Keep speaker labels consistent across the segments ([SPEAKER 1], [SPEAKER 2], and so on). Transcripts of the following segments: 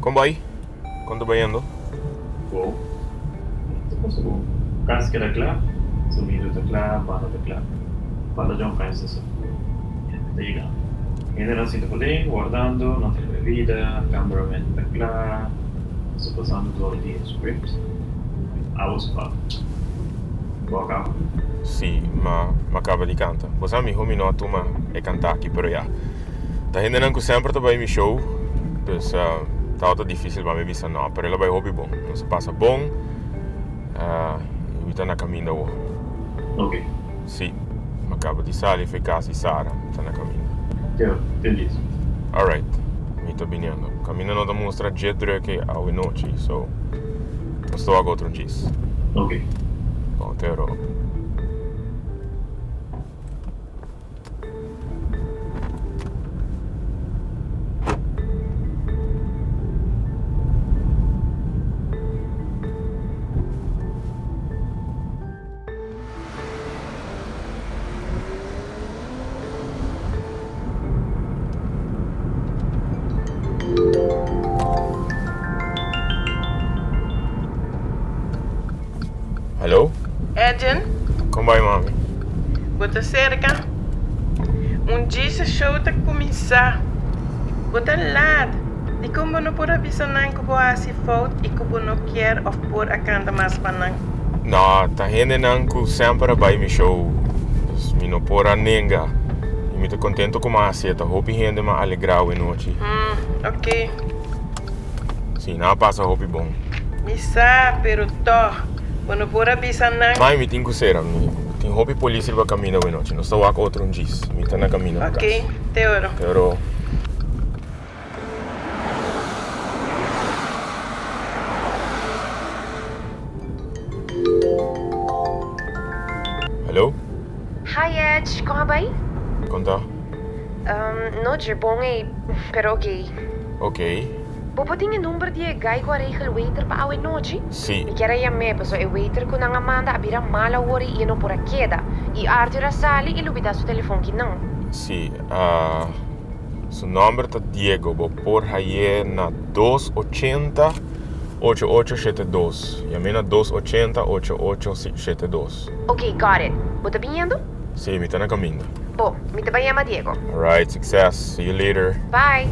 [SPEAKER 1] Kon bai? Kon ta bayendo?
[SPEAKER 2] Bon. Ta pasa bon. Kas keda kla, sonido ta kla, banda ta kla. Falta John Francis so. E ta yegando. Hendenan sinta paden, wardando, nan tin bebida, cameraman ta kla, nos ta pasando dor di e script. Awo su falta. Bo a kaba?
[SPEAKER 1] Si, ma m'a kaba di kanta. Bo sa miho mi no a tuma e kanta aki, pero ya. Ta hendenan ku semper ta bai mi show, dus tabata dificil pa mi bisa no, pero el a bai hopi bon. Nos a pasa bon, y mi ta na caminda awor.
[SPEAKER 2] Ok.
[SPEAKER 1] Si, mi a caba di sali for e cas di Sara, mi ta na caminda.
[SPEAKER 2] Te, te listo.
[SPEAKER 1] Alright, mi ta biniendo. Caminda no ta mustra dje druk e awe nochi, so nos ta wak otro djis.
[SPEAKER 2] Ok.
[SPEAKER 1] Bon, te oro. Hallo?
[SPEAKER 3] Edjen.
[SPEAKER 1] Kon bai mami?
[SPEAKER 3] Bo ta serka? Un djis e show ta kuminsá. Bo ta laat. Dikon bo no por a bisa nan ku bo a hasi fout i ku bo no kier òf por a kanta mas pa nan?
[SPEAKER 1] No, ta hendenan ku semper a bai mi show. Dus mi no por a nenga. I mi ta kontento ku mi a hasi e. Ta hopi hende mi a alegrá awe nochi.
[SPEAKER 3] Hmm, ok.
[SPEAKER 1] Sí, nan a pasa hopi bon.
[SPEAKER 3] Mi sa, pero tòg, bo no por a bisa nan.
[SPEAKER 1] Mai, mi tin ku sera. Mi tin hopi polis riba kaminda awenochi. Nos ta wak otro un djis. Mi ta na kaminda pa kas.
[SPEAKER 3] Ok, te oro.
[SPEAKER 1] Te oro. Hallo?
[SPEAKER 4] Hi Edge, kon a bai?
[SPEAKER 1] Kon ta?
[SPEAKER 4] No dje bon ei, pero ok.
[SPEAKER 1] Ok.
[SPEAKER 4] Bo por tin e number di e guy ku a regel waiter pa awe nochi?
[SPEAKER 1] Si.
[SPEAKER 4] Mi kier a yam'é pasobra e waiter ku nan a manda a bira mal awor i e no por a keda. I Arthur a sali i lubidá su telefon ki nan.
[SPEAKER 1] Si. Su nomber ta Diego. Bo por hay'é na dos ochenta ocho ocho shete dos. Yam'é na dos ochenta ocho ocho shete dos.
[SPEAKER 4] Ok, got it. Bo ta biniendo?
[SPEAKER 1] Sí, mi ta na caminda.
[SPEAKER 4] Bo, mi ta bai yama Diego.
[SPEAKER 1] Alright, success. See you later.
[SPEAKER 4] Bye.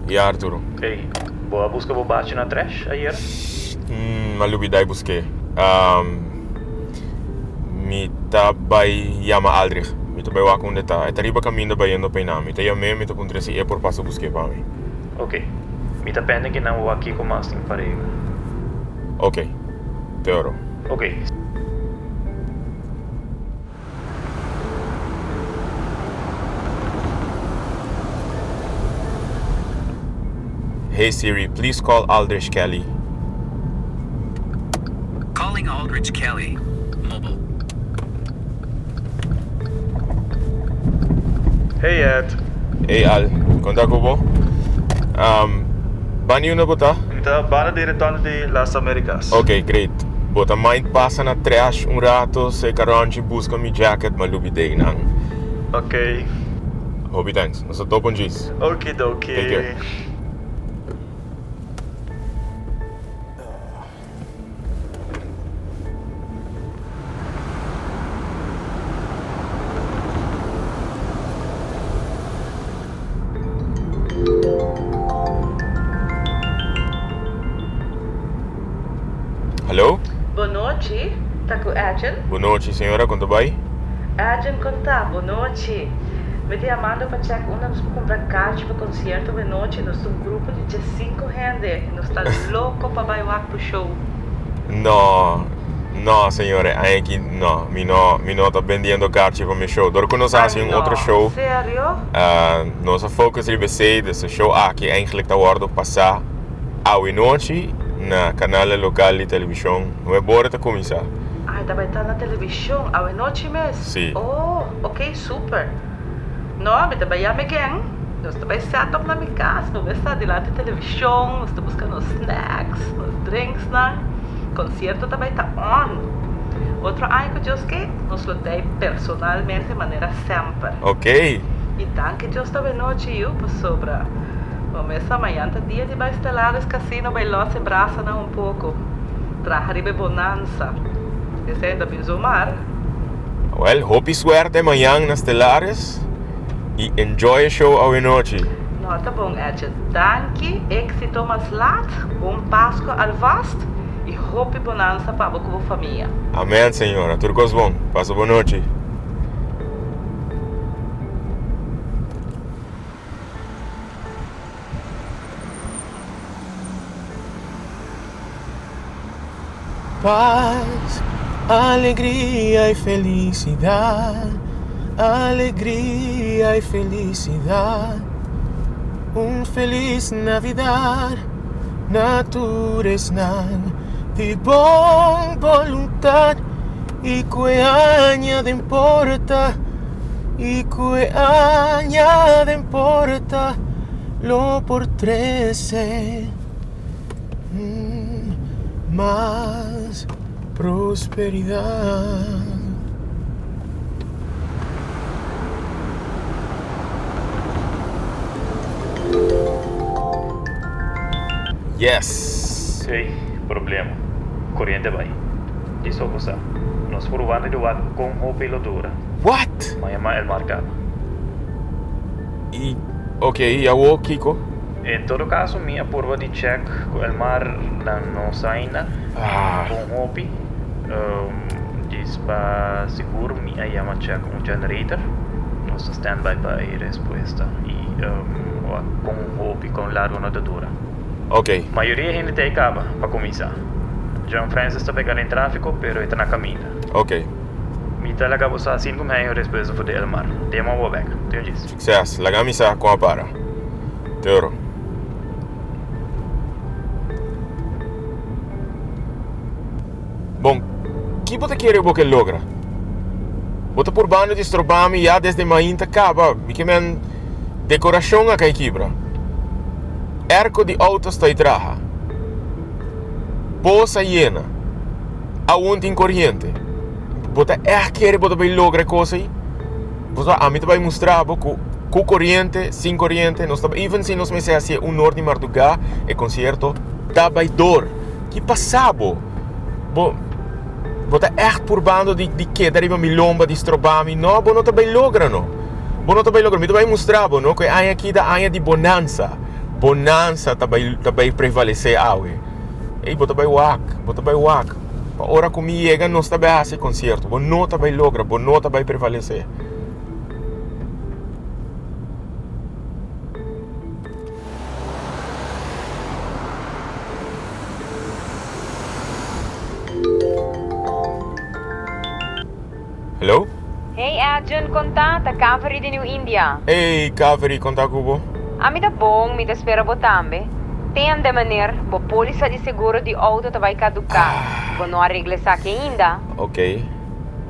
[SPEAKER 1] Ya Arturo.
[SPEAKER 2] Ey, bo a busca bo bachi na trash ayer?
[SPEAKER 1] Mm, m'a lubida e busk'é. Mi ta bai yama Aldrich. Mi ta bai wak unda e ta. E ta riba kaminda bayendo pa einan. Mi ta yam'é, mi ta puntr'é si e por pasa busk'é pa mi.
[SPEAKER 2] Ok. Mi ta pende ki nan wak kiko mas tin pa regla.
[SPEAKER 1] Ok. Te oro.
[SPEAKER 2] Ok.
[SPEAKER 1] Hey Siri, please call Aldrich Kelly.
[SPEAKER 5] Calling Aldrich Kelly, mobile.
[SPEAKER 6] Hey Ed.
[SPEAKER 1] Hey Al, kon ta ku bo? Um, bani unda bo ta?
[SPEAKER 6] Mi ta banda di retorno di Las Americas.
[SPEAKER 1] Ok, great. Bo ta mind pasa na trash un rato, seka ronchi buska mi jacket, ma lubidei nan.
[SPEAKER 6] Ok.
[SPEAKER 1] Hopi thanks. Nos ta topa un djis.
[SPEAKER 6] Okidoki.
[SPEAKER 1] Take care. Hallo?
[SPEAKER 3] Bonochi, ta ku Edjen?
[SPEAKER 1] Bonochi, señora, kon ta bai?
[SPEAKER 3] Edjen, kon ta? Bonochi. Mi ta yamando pa chèk unda nos por kumpra kachi pa konsierto benochi. Nos ta un grupo di diesinku hende i nos ta loko pa bai wak bo show.
[SPEAKER 1] No, no, señora, aña aki no. Mi no, mi no ta bendiendo kachi pa mi show. Dor ku nos a hasi
[SPEAKER 3] Ai
[SPEAKER 1] un otro
[SPEAKER 3] no,
[SPEAKER 1] show,
[SPEAKER 3] serio?
[SPEAKER 1] nos a focus riba esei, dus e show aki eigenlijk ta wòrdu pasá Awenochi na kanalnan lokal di televishon Nuebora ta kuminsá.
[SPEAKER 3] Ai, ta bai ta na televishon awenochi mes?
[SPEAKER 1] Sí.
[SPEAKER 3] Oh, ok, super. No, mi ta bai yama again.
[SPEAKER 7] Nos ta bai set up na mi cas, mi bai sta dilanti television, nos ta busca nos snacks, nos drinksnan. Concierto ta bai ta on. Otro aña cu Dios ke, nos lo tei personalmente manera semper.
[SPEAKER 1] Ok.
[SPEAKER 7] Y danki Dios ta benochi yu pasobra bo mesa mañan ta dia di bai Stellaris Casino bai los e brasanan un poco, traha riba e bonanza. Esei ta bin zomar.
[SPEAKER 1] Well, hopi suerte mañan na Stellaris y enjoy e show awenochi.
[SPEAKER 7] No ta bon Edje. Danki, exito mas laat, bon Pasco alvast y hopi bonanza pa bo cu bo famia.
[SPEAKER 1] Amen señora, tur cos bon. Pasa bon nochi. Paz, alegria y felicidad, alegria y felicidad. Un feliz Navidad na tur esnan di bon boluntad y cu e aña den porta, y cu e aña den porta lo por trece. Mas prosperidad. Yes!
[SPEAKER 6] Ey, problema. Coriente bay. Di so bo sa. Nos por wanda di wak con hopi lo dura.
[SPEAKER 1] What?
[SPEAKER 6] Ma yama Elmar caba.
[SPEAKER 1] Y, ok, y awo kico?
[SPEAKER 6] En todo caso mi a purba di check cu Elmar nan no sa ainda. Con hopi. Djis pa sigur mi a yama check un generator. Nos ta standby pa e respuesta y wak con hopi con largo no ta dura.
[SPEAKER 1] Ok.
[SPEAKER 6] Mayoria hende ta e caba pa cuminsa. John Francis ta pega den trafico pero e ta na caminda.
[SPEAKER 1] Ok.
[SPEAKER 6] Mi ta laga bo sa sin cu mi haña un respuesta for di Elmar. Dema bo bek. Tin un djis.
[SPEAKER 1] Succes. Laga mi sa con a para. Toro. Bon, ki bo ta kere bo ke logra? Bo ta purbando di stroba mi ya desde mainta kaba. Mi ke men dekorashon a kai kibra. Airco di auto sta traha. Pos a yena. Aun tin koriente. Bo ta ègt kere bo ta bai logra e kos ei? Bo sa, ami ta bai mustra bo ku ku koriente, sin koriente, nos ta even si nos mester hasié un or di mardugá, e konsierto ta bai dor. Ki pasa bo? Bo bo ta ègt purbando di di keda riba mi lomba, di stroba mi? No, bo no ta bai logra no. Bo no ta bai logra. Mi ta bai mustra bo no ku e aña aki ta aña di bonansa. Bonansa ta bai ta bai prevalesé awe. Ey, bo ta bai wak, bo ta bai wak. Pa ora ku mi yega nos ta bai hasi e konsierto. Bo no ta bai logra, bo no ta bai prevalesé. Hello?
[SPEAKER 4] Hey Edjun, kon ta? Ta Kaveri di New India.
[SPEAKER 1] Hey Kaveri, kon ta ku bo?
[SPEAKER 4] Ami ta bon, mi ta spera bo tambe. Tende meneer, bo polisa di seguro di auto ta bai kaduká. Bo no a regla esaki ainda.
[SPEAKER 1] Ok.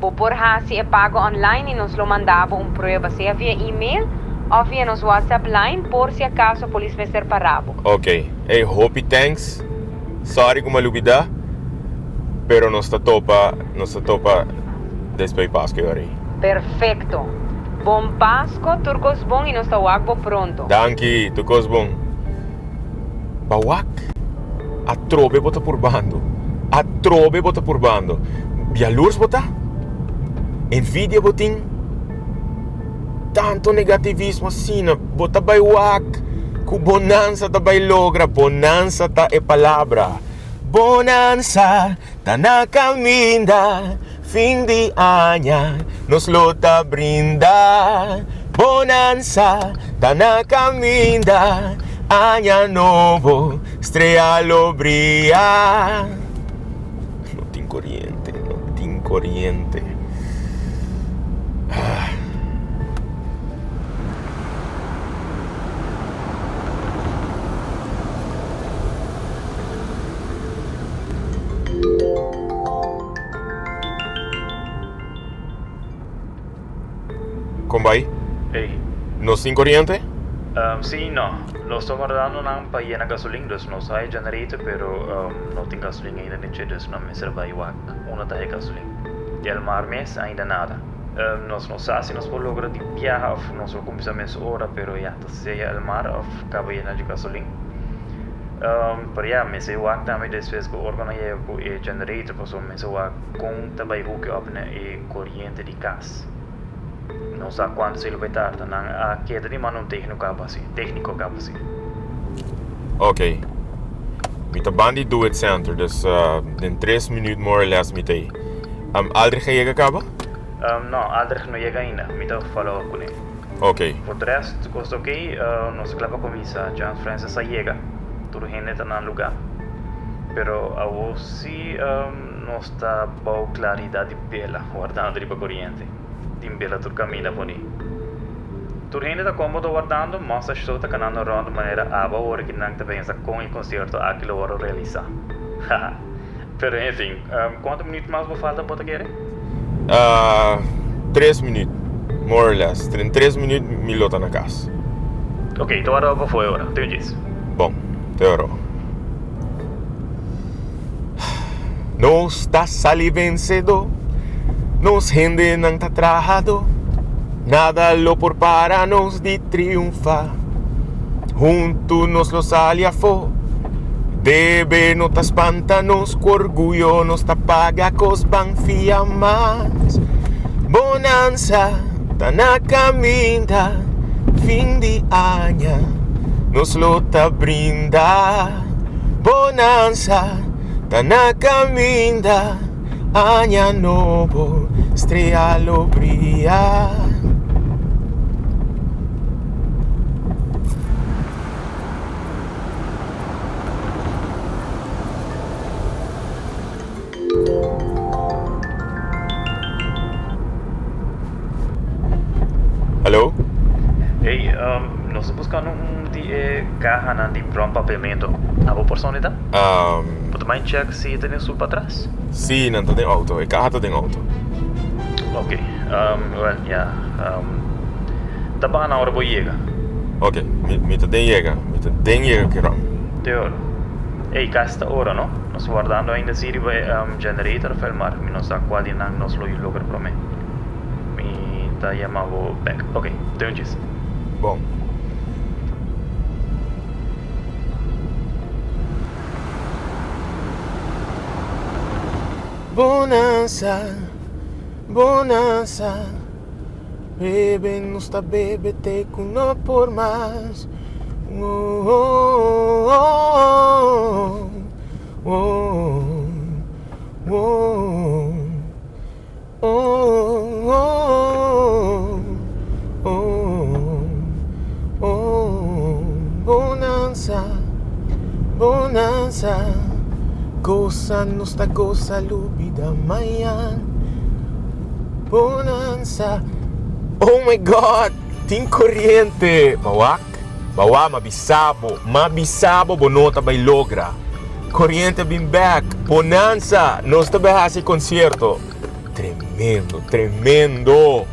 [SPEAKER 4] Bo por hasi e pago online i nos lo manda bo un prueba sea via email òf via nos WhatsApp line por si akaso polis mester para bo.
[SPEAKER 1] Ok. Hey, hopi thanks. Sorry ku mi a lubida, pero nos ta topa, nos ta topa despues Pasco e ora ei.
[SPEAKER 4] Perfecto. Bon Pasco, tur cos bon y nos ta wak bo pronto.
[SPEAKER 1] Danki, tur cos bon. Ba wak, atrobe bo ta purbando, atrobe bo ta purbando. Yalurs bo ta? Envidia bo tin? Tanto negativismo asina, bo ta bai wak ku bonansa ta bai logra, bonansa ta e palabra. Bonansa ta na kaminda, fin di aña nos lo ta brinda. Bonansa ta na kaminda, aña nobo strea lo bria. No tin koriente, no tin koriente. Ah. Kon bai?
[SPEAKER 6] Ey.
[SPEAKER 1] Nos tin koriente?
[SPEAKER 6] Um, sí, no. Nos ta wardando nan pa yena gasolin, dus nos hay generator, pero um, no tin gasolin ainda den dje, dus nan mester bai wak unda ta e gasolin. Di Elmar mes ainda nada. Um, nos no sa si nos por logra di biaha of nos lo cuminsa mes ora, pero ya, ta sea Elmar of caba yena dje gasolin. Um, pero ya, mester wak tambe despues cu ora cu nan yega cu e generator, pasobra mester wak con ta bai hook up na e coriente di cas. No sa cuanto si lo bay tarda. Nan a keda di manda un tecnico caba asi. Tecnico caba asi.
[SPEAKER 1] Ok. Mi ta ban di Do It Center, dus uh, den tres minuut more or less mi ta ei. Um, Aldrich a yega caba?
[SPEAKER 6] Um, no, Aldrich no yega ainda. Mi ta follow up cune.
[SPEAKER 1] Ok.
[SPEAKER 6] Por de rest, cos ta ok. Uh, nos ta cla pa cuminsa. John Francis a yega. Tur hende ta nan lugar. Pero awo si um, nos ta bou claridad di bela, wardando riba coriente. Tin bela tur caminda poni. Tur hende ta cómodo wardando, mas ashto ta canando rond manera aba ora ki nan ta pensa con e concierto aki lo worde realisa. Haha. Pero enfin, cuanto minuut mas bo falta bo ta kere?
[SPEAKER 1] Tres minuut, more or less. Den tres minuut mi lo ta na cas.
[SPEAKER 6] Ok, ta warda bo pafó e ora. Te un djis.
[SPEAKER 1] Bon, te ora. Nos ta sali vencedor, nos hendenan ta trahador, nada lo por para nos di triunfa. Huntu nos lo sali afó, debe no ta spanta nos, ku orguyo nos ta paga kos ban fia mas. Bonanza ta na kaminda, fin di aña nos lo ta brinda. Bonanza ta na caminda, aña nobo, strea lo bria. Hallo?
[SPEAKER 6] Hey, um, nos ta buscando un di e cahanan di bron papiamento. Abo por son ta?
[SPEAKER 1] Um,
[SPEAKER 6] Bo ta mind check si e ta den su patras?
[SPEAKER 1] Sí, nan ta den auto. E caha ta den auto.
[SPEAKER 6] Ok, um, well, ya. Um, ta baha na ora bo yega.
[SPEAKER 1] Ok, mi, mi ta den yega. Mi ta den yega kiran.
[SPEAKER 6] Te ora. Ey, casi ta ora, no? Nos ta wardando ainda si riba e generator of Elmar. Mi no sa cual di nan nos lo logra prome. Mi ta yama bo bek. Ok, te un djis.
[SPEAKER 1] Bon. Bonanza, bonanza, bebe nos ta bebe te cu no por mas. Oh, oh, oh, oh, oh, oh, oh, oh, oh, bonanza, bonanza, goza nos ta goza lubida mañan. Bonanza. Oh my God, tin corriente. Bawak, bawa, ma bisabo, ma bisabo bo no ta bay logra. Corriente bin back. Bonanza, nos ta bay haci concierto. Tremendo, tremendo.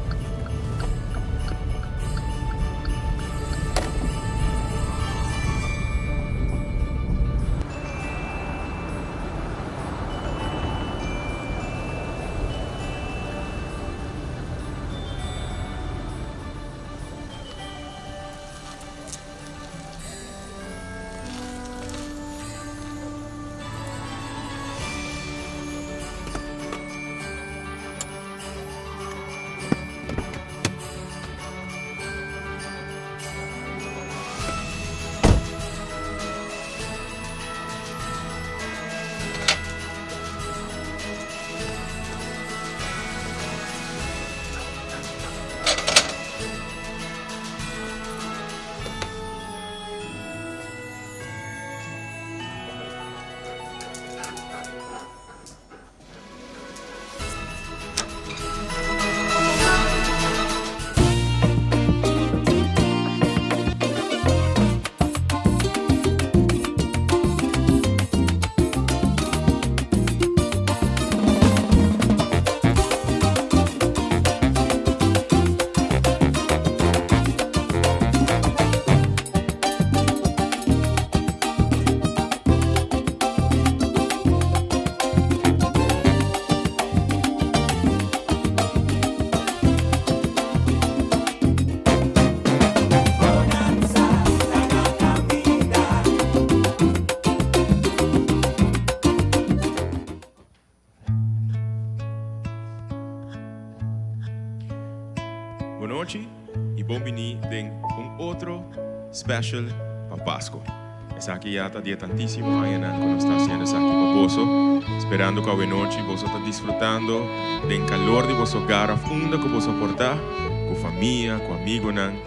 [SPEAKER 1] Bonochi y bon bini den un otro special pa Pasco. Esaki ya ta di e tantisimo añanan cu nos ta haciendo esaki pa boso, sperando cu awenochi boso ta disfrutando den calor di boso hogar of unda cu boso por ta, cu famia, cu amigonan,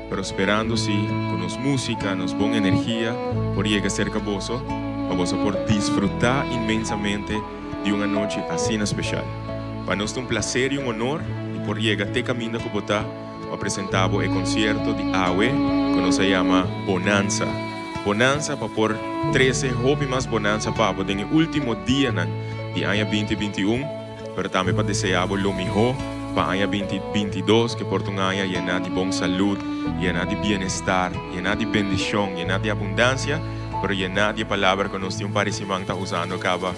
[SPEAKER 1] pero sperando si cu nos musica, nos bon energia por yega cerca boso pa boso por disfruta inmensamente di un anochi asina special. Pa nos ta un placer y un honor di por yega te caminda cu bo ta pa presenta bo e concierto di awe cu nos a yama Bonanza. Bonanza pa por trece hopi mas bonanza pa bo den e ultimo dianan di aña 2021, pero tambe pa desea bo lo miho pa aña 2022 ke por ta un aña yena di bon salud, yena di bienestar, yena di bendicion, yena di abundancia, pero yena di e palabra cu nos tin un par di siman ta usando caba,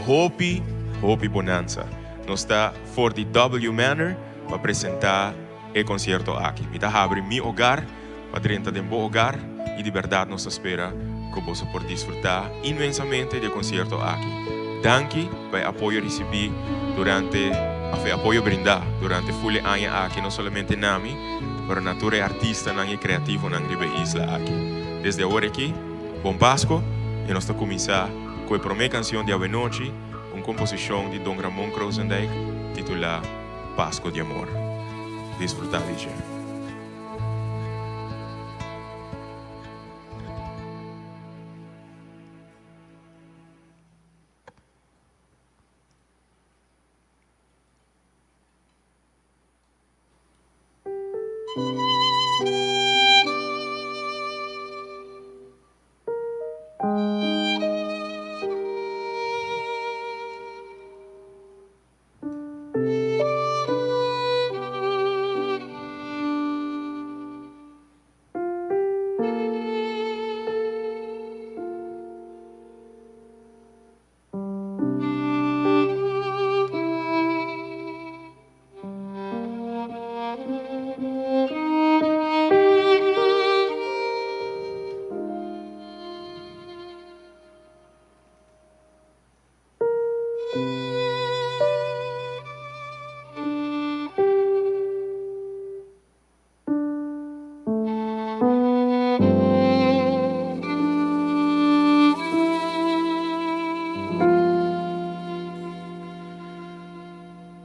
[SPEAKER 1] hopi, hopi bonanza. Nos ta for di W Manor pa presenta e concierto aki. Mi ta habri mi hogar pa drenta den bo hogar y di berdad nos ta spera cu boso por disfruta inmensamente di e concierto aki. Danki pa e apoyo ricibi durante, of e apoyo brinda durante full e aña aki, no solamente na mi, pero na tur e artistanan y creativonan riba e isla aki. Desde awor aki, Bon Pasco y nos ta cuminsa cu e prome cancion di awenochi, un composicion di Don Ramon Krozendijk titula Pasco di Amor. Disfruta di dje.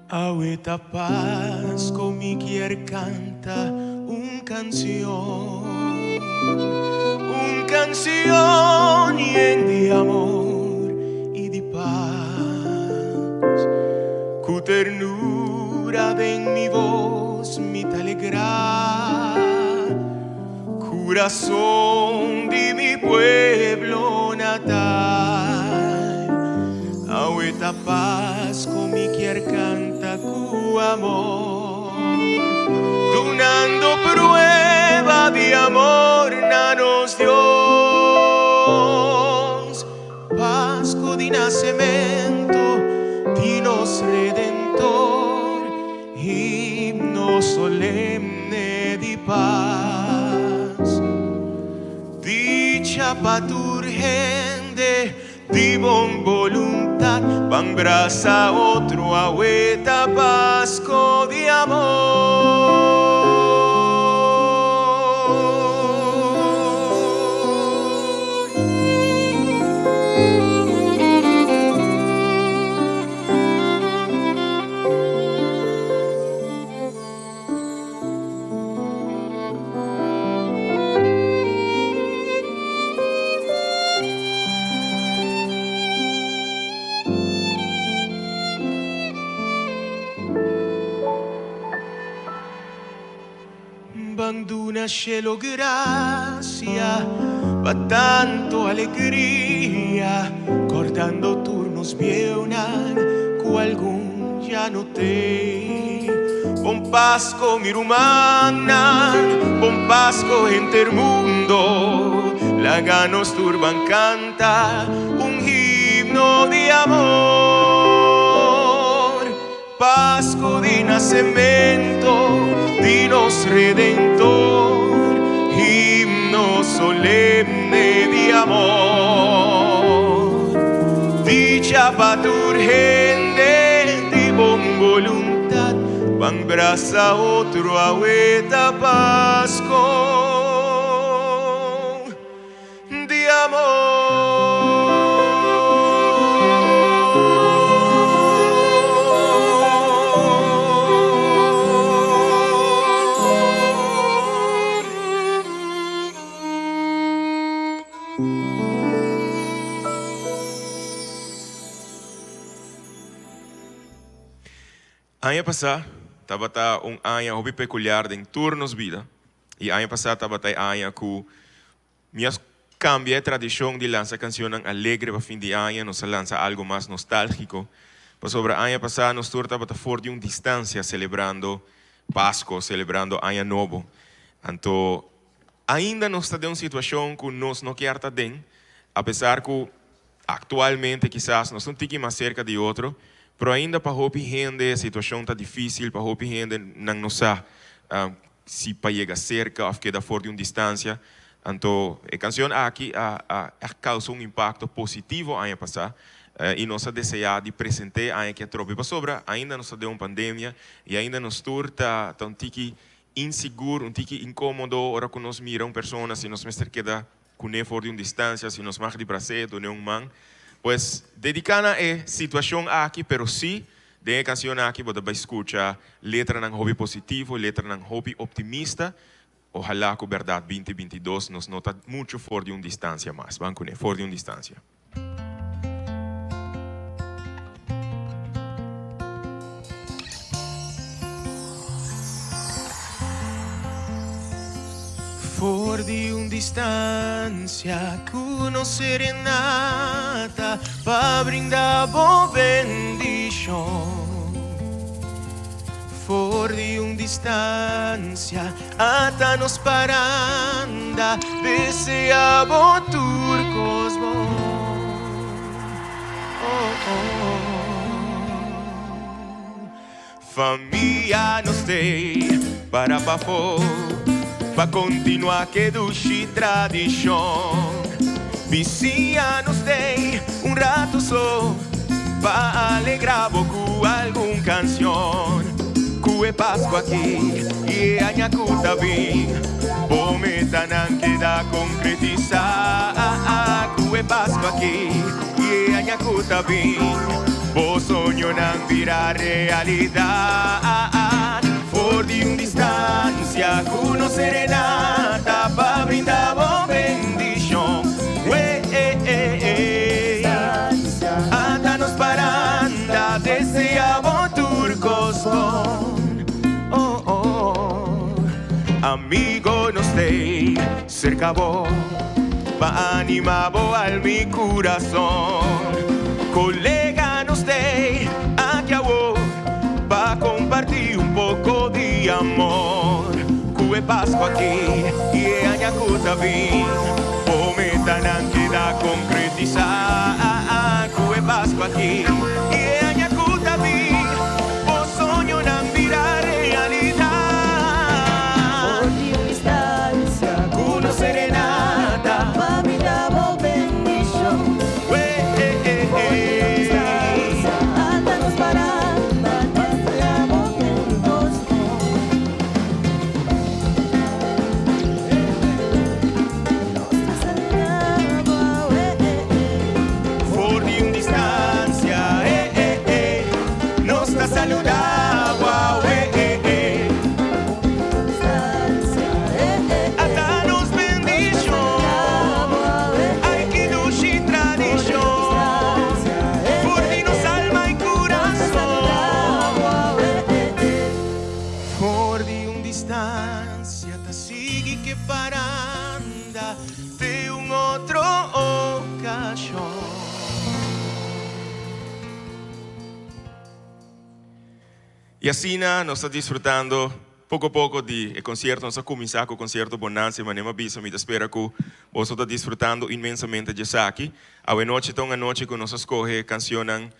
[SPEAKER 1] Awe ta Pasco mi kier canta un cancion, un cancion yen di amor y di paz. Cu ternura den mi voz mi ta alegra curason di mi pueblo natal. Awe ta Pasco mi kier canta cu amor, dunando prueba di amor na nos Dios. Pasco di nacemento di nos Redentor, himno solemne di paz. Dicha pa tur hende di bon boluntad, ban brasa otro awe ta Pasco di amor. Ban duna shelo gracia pa tanto alegria, cordando tur nos bieunan cu algun ya no tey. Bon Pasco mi rumannan, bon Pasco henter mundo, laga nos tur ban canta un himno di amor. Pasco di nacemento di nos Redentor, himno solemne di amor. Dicha pa tur hende di bon boluntad, ban. Brasa otro awe ta Pasco di amor. Aña pasá tabata un aña hopi pekuliar den tur nos bida i aña pasá tabata e aña ku mi a kambia e tradishon di lansa kanshonnan alegre pa fin di aña, nos a lansa algu mas nostálgiko pasobra aña pasá nos tur tabata for di un distansia selebrando Pasko, selebrando Aña Nobo. Anto ainda nos ta den un situashon ku nos no kier ta den, apesar ku Aktualmente kisas nos ta un tiki mas serka di otro, pero ainda pa hopi hende e situashon ta difísil, pa hopi hende nan no sa si pa yega serka òf keda for di un distansia. Anto e kansion aki a a kousa un impakto positivo aña pasá i nos a deseá di present'é aña aki atrobe pasobra ainda nos ta den un pandemia i ainda nos tur ta ta un tiki insigur, un tiki inkómodo ora ku nos mira un persona si nos mester keda Kuné for di un distansia, si nos mag di bras'é, dun'é un man. Pues, dediká na e situashon aki, pero sí, den e kansion aki bo ta bai skucha letranan hopi positivo, letranan hopi optimista. Ohalá ku bèrdat binti 22 nos no ta muchu for di un distansia mas. Ban kuné, for di un distansia. For di un distancia cu nos serenata pa brinda bo bendicion. For di un distancia ata nos paranda desea bo tur cos bon. Oh, oh, oh. Famia nos tei para pafó pa continua ke dushi tradicion. Bisiña nos tei un rato so pa alegra bo ku algun cancion. Ku e Pascua aki y e aña ku ta bin, bo metanan keda concretisa. Ku e Pascua aki y e aña ku ta bin, bo soñonan bira realidad. For di un distancia ku nos serenata pa brinda bo bendicion. Wey, ata nos paranda desea bo tur cos bon. Oh, oh, amigo nos tey cerca bo pa anima bo alma y curason. Colega nos tey aki awor pa comparti un poco di amor. Cu e Pascua aki y e aña cu ta bin, bo metanan keda concretisa. Cu e Pascua aki y e aña cu ta bin, bo soñonan bira realidad.
[SPEAKER 8] For di un distancia
[SPEAKER 1] Cu nos serenata
[SPEAKER 8] pa brinda bo bendicion. For di un distancia ata nos paranda desea bo tur cos bon. Nos ta saluda bo awe.
[SPEAKER 1] For di un distancia, eh, eh, eh, nos ta saluda bo awe.
[SPEAKER 8] Distancia, eh, eh, eh.
[SPEAKER 1] Ata nos
[SPEAKER 8] Nos ta
[SPEAKER 1] bendicion,
[SPEAKER 8] saluda bo awe.
[SPEAKER 1] ay ki dushi
[SPEAKER 8] For di un
[SPEAKER 1] tradicion.
[SPEAKER 8] distancia, eh,
[SPEAKER 1] For
[SPEAKER 8] eh,
[SPEAKER 1] di nos
[SPEAKER 8] eh.
[SPEAKER 1] alma y
[SPEAKER 8] Nos ta
[SPEAKER 1] curason.
[SPEAKER 8] saluda bo awe.
[SPEAKER 1] For di un distancia ta sigui ke paranda te un otro ocasion. Y asina nos ta disfrutando poco poco di e concierto. Nos a cuminsa cu concierto Bonanza y manera mi a bisa mi ta spera cu boso ta disfrutando inmensamente dje esaki. Awe nochi ta un anochi cu nos a scoge cancionnan.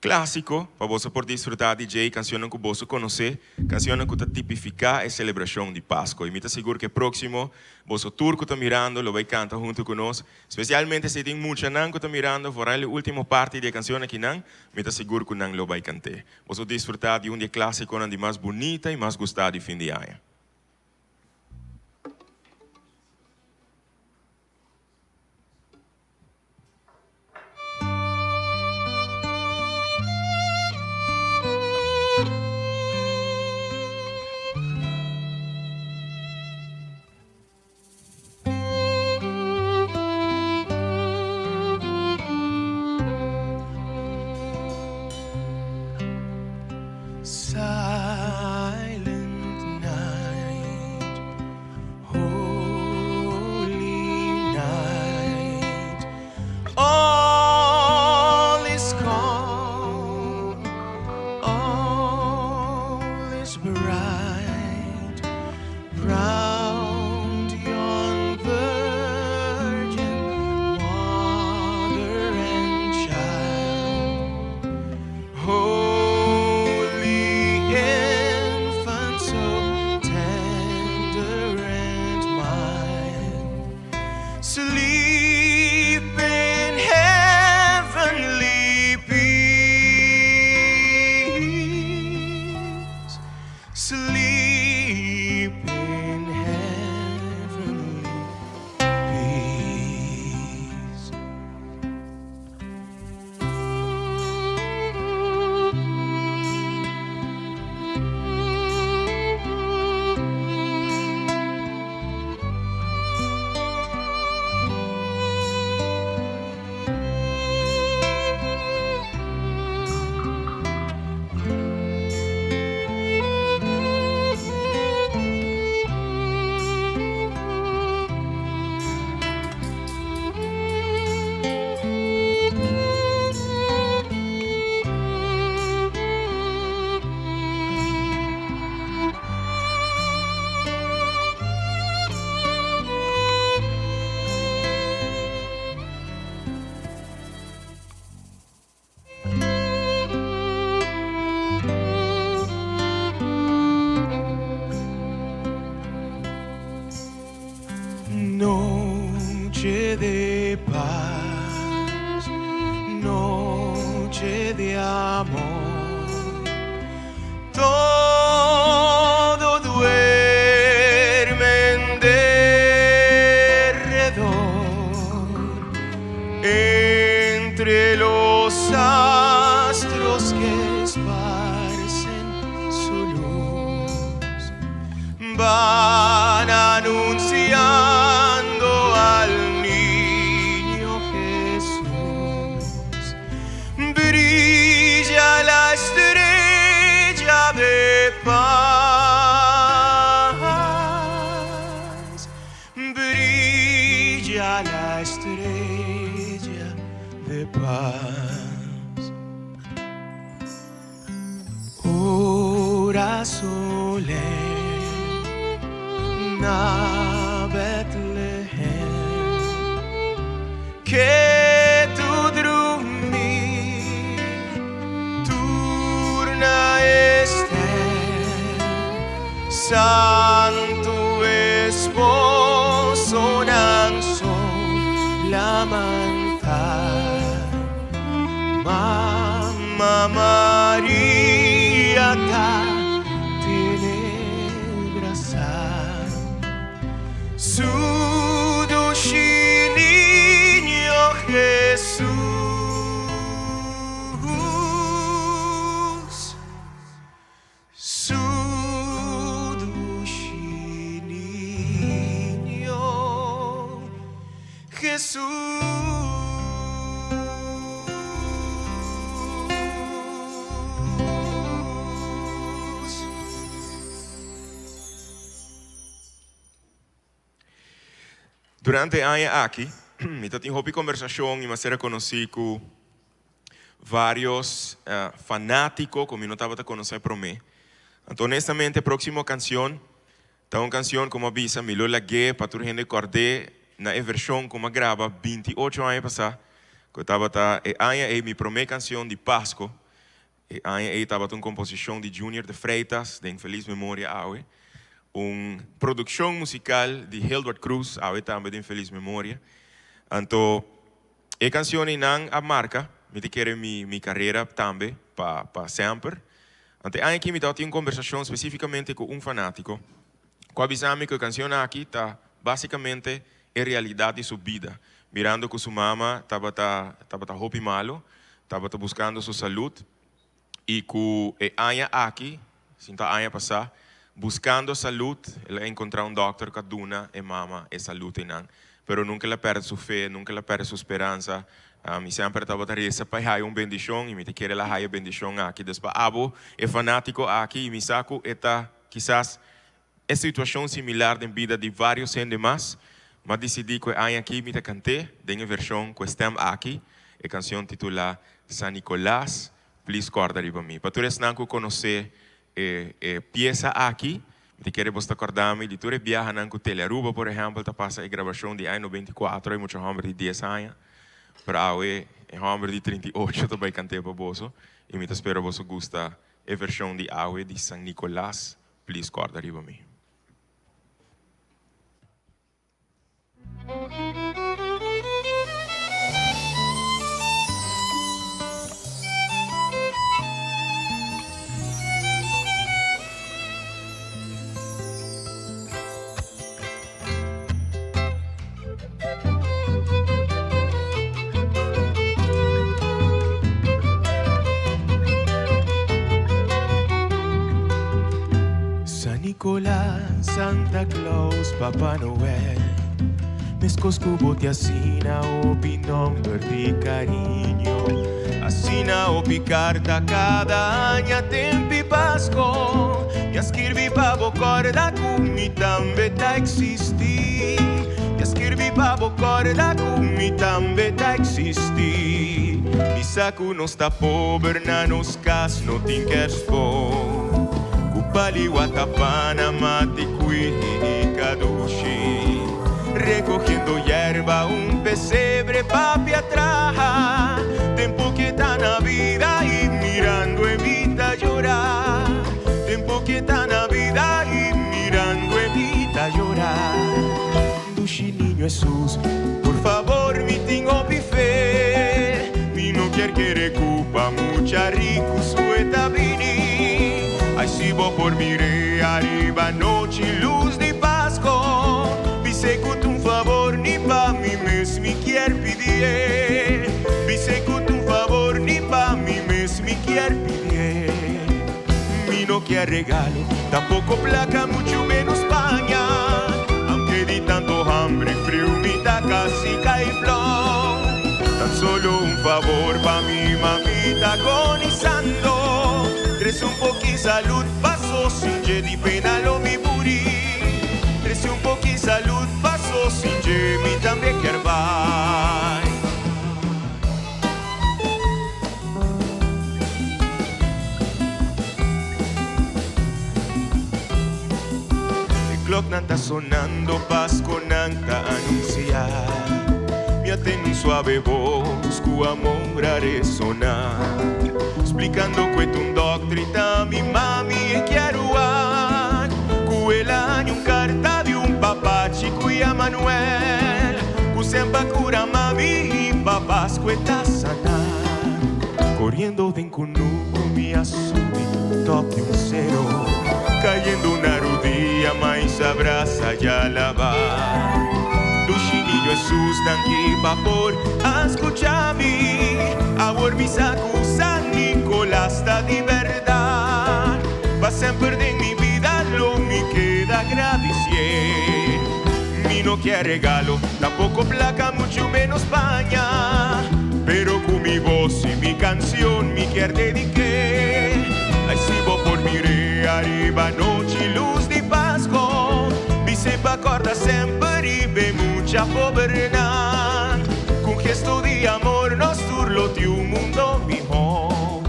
[SPEAKER 1] Klásiko, pa boso por disfrutá di dje i kansionnan ku boso konosé, kansionnan ku ta tipifiká e selebrashon di Pasko. I mi ta sigur ku e próksimo boso tur ku ta mirando lo bai kanta huntu ku nos, spesialmente si tin muchanan ku ta mirando, foral e último parti di e kansion akinan, mi ta sigur ku nan lo bai kant'é. Boso disfrutá di un di e klásikonan di mas bunita i mas gustá di fin di aña.
[SPEAKER 8] Silent night, holy night, all is calm, all is bright, round yon virgin mother and child. Holy infant, so tender and mild, sleep in heavenly peace. Sleep in heavenly peace. Noche de paz, noche de amor. Todo duerme en derredor. Entre los astros que esparcen su luz, van anunciando al niño Jesús. Brilla la estrella de paz, brilla la estrella de paz. Ora solemne na Bethlehem, ketu drumí tur na e stèl, santu esposonan so lamantá, Mama Maria ta tene brasá su dushi niño Jesús. Su dushi niño Jesús.
[SPEAKER 1] Durante e aña aki, mi ta tin hopi kombersashon i mi a ser rekonosí ku varios fanátiko ku mi no tabata konosé promé. Anto honestamente e próksimo kanshon ta un kanshon ku mi a bisa mi lo lag'é pa tur hende kòrd'é na e vershon ku mi a graba 28 aña pasá, ku tabata e aña ei mi promé kanshon di Pasko. E aña ei tabata un komposishon di Junior de Freitas, den felis memoria awe. Un produkshon musikal di Hildward Cruz, awe tambe den felis memoria. Anto e kansion einan a marka, mi ta kere, mi karera tambe pa semper. Anto e aña aki mi tabatin un kombersashon spesífikamente ku un fanátiko ku a bisa mi ku e kansion aki ta básikamente e realidat di su bida, mirando ku su mama tabata tabata hopi malu, tabata buskando su salud i ku e aña aki, sin ta aña pasá, buskando salud, el a enkontrá un dòkter ku a duna e mama e salud einan. Pero nunka el a pèrdè su fe, nunka el a pèrdè su speransa. Mi semper tabata resa pa e haya un bendishon i mi ta kere el a haya e bendishon aki. Dus pa abo, e fanátiko aki, i mi sa ku e ta kisas E situashon similar den bida di vários hende mas, m'a disidí ku e aña akí mi ta kant'é den e vershon ku e stèm aki, e kansion titulá San Nicolas, Please Kòrda Riba Mi. Pa tur esnan ku konosé e e piesa aki, mi ta kere bos ta kòrda mi di tur e biahanan ku Telearuba, por ehèmpel, ta pasa e grabashon di aña 94, e mucha hòmber di dies aña, pero awe e hòmber di 38 ta bai kant'é pa boso i mi ta spera boso gusta e vershon di awe di San Nicolas. Please kòrda riba mi.
[SPEAKER 8] San Nicolas, Santa Claus, Papa Noel Meskos ku bo te asina hopi nomber di cariño Asina hopi carta cada aña tempi Pasco Mi a skirbi pa bo corda cu mi tambe ta existi Mi a skirbi pa bo corda cu mi tambe ta existi Mi sa cu nos ta pober na nos cas no tin kerstboom Cu paliwata pana mati cui y cadushi Recogiendo yerba un pesebre papi a traha Tempo ke ta na bida y mirando e mi ta yora Tempo ke ta na bida y mirando e mi ta yora Dushi niño Hesus, por favor mi tin hopi fe Mi no kier kere cu pa mucha ricu sueta bini Ay si bo por mir'e ariba nochi luz di Pasco Bis'e cu t'un favor ni pa mi mes mi kier pidi'e Bis'e cu t'un favor ni pa mi mes mi kier pidi'e Mi no kier regalo, tampoco placa, mucho menos paña Aunke di tanto hambre y friu mi ta casi cay flou Tan solo un favor pa mi mamita agonizando Trece un poki salud paso sin dje di pena lo mi muri Trece un poki salud paso sin dje mi tambe kier bai. E kloknan ta sonando, Paskonan ta anunsiá. Mi a tende un suave bos ku amor a resoná, splikando ku e ta un dòkter i ta mi mami e kier wak, ku el a haña un karta di un papachi ku yama Manuel, ku semper a kura mami i papas ku e ta saná. Koriendo den kunuku mi a subi top di un sero, kayendo na rudia mais a brasa ya laba. Dushi Niño Hesus danki pa por a skucha mi, awor mi sa ku San Nicolas ta di bèrdat. Pa semper den mi bida lo mi keda gradisié. Mi no kier regalo, tampoco placa, mucho menos paña. Pero cu mi voz y mi cancion mi kier dediqué. Ay si bo por mir'é ariba nochi luz di Pasco, bis'é pa corda semper y be mucha pobernan. C'un gesto di amor nos tur lo tin un mundo mihó.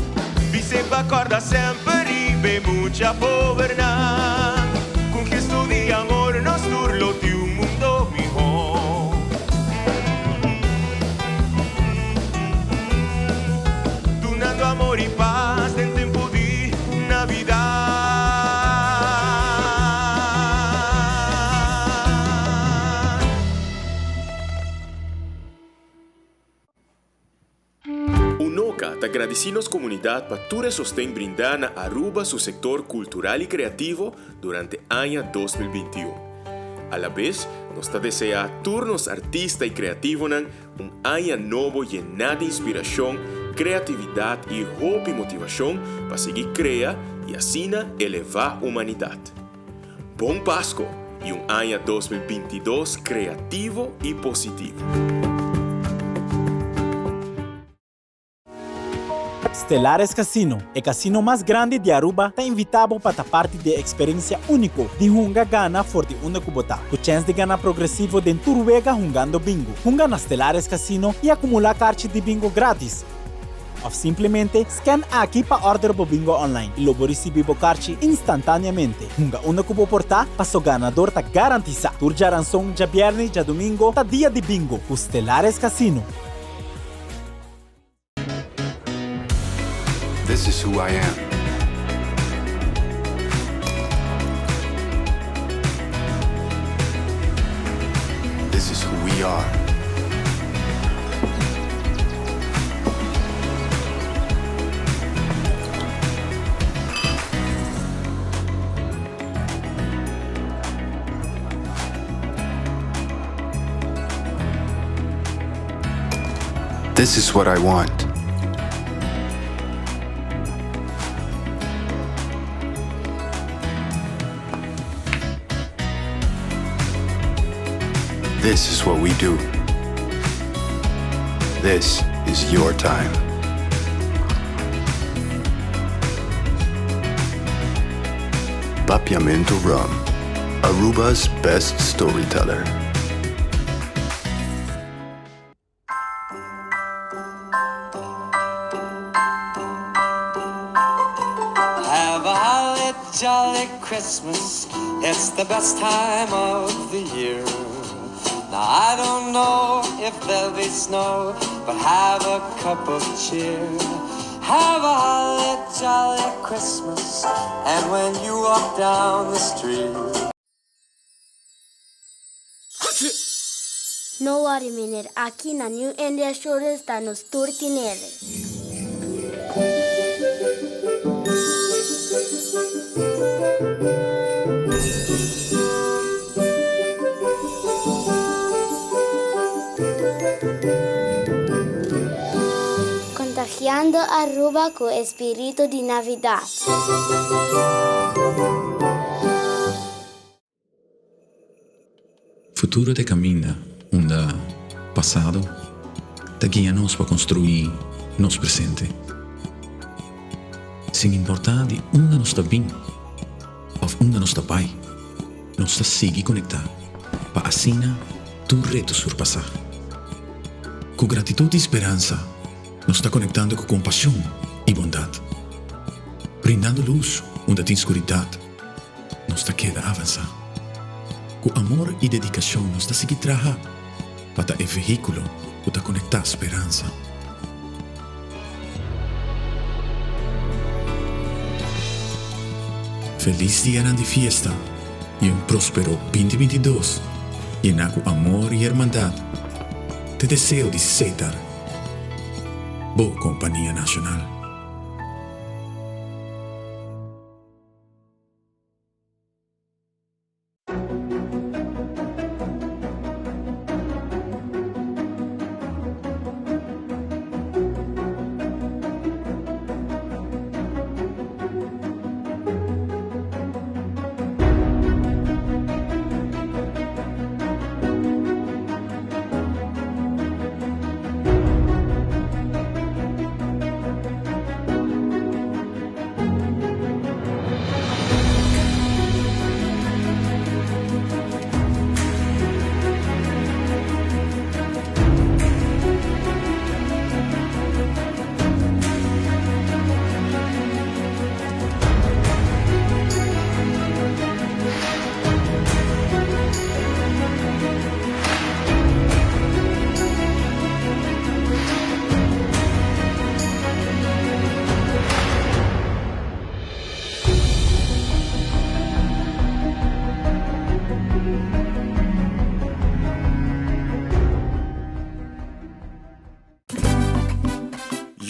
[SPEAKER 8] Bis'é pa corda semper y be mucha pobernan. C'un gesto di amor nos tur lo tin un mundo mihó. Dunando amor y paz den.
[SPEAKER 1] ta gradici nos comunidad pa tur e sosten brinda na Aruba su sector cultural y creativo durante aña 2021. Alabes, nos ta desea tur nos artista y creativonan un aña nobo yená di inspiracion, creatividad y hopi motivacion pa sigui crea y asina eleva humanidad. Bon Pasco y un aña 2022 creativo y positivo.
[SPEAKER 9] Stellares Casino, e casino mas grandi di Aruba, ta invita bo pa ta parti di e experiencia unico di hunga gana for di unda cu bo ta, cu chens di gana progresivo den tur wega hungando bingo. Hunga na Stellares Casino y acumula carchi di bingo gratis. Of simplemente scan aki pa order bo bingo online y lo bo ricibi bo carchi instantaneamente. Hunga unda cu bo por ta, paso ganador ta garantisa. Tur djaranson, djabierne y djadomingo ta dia di bingo cu Stellares Casino.
[SPEAKER 10] This is who I am. This is who we are. This is what I want. This is what we do. This is your time. Papiamento Rum, Aruba's best storyteller.
[SPEAKER 11] Have a holly jolly Christmas. It's the best time of the year. Now I don't know if there'll be snow, but have a cup of cheer. Have a holly jolly Christmas, and when you walk down the street.
[SPEAKER 12] No worry meneer, aki na New India Assurance ta nos tur tinele. Contagiando Aruba cu e spirito di Navidad.
[SPEAKER 13] Futuro ta e caminda unda pasado ta guia nos pa construi nos presente. Sin importa di unda nos ta bin of unda nos ta bay, nos ta sigui conecta pa asina tur reto surpasa. Cu gratitud y speransa nos ta conectando cu compasion y bondad, brindando luz unda tin scuridad. Nos ta keda avansá. Ku amor i dedikashon nos ta sigui traha pa ta e vehíkulo ku ta konektá speransa. Felis dianan di fiesta i un próspero 2022 yená ku amor i hermandat t'e deseo di Setar, bo kompania nashonal.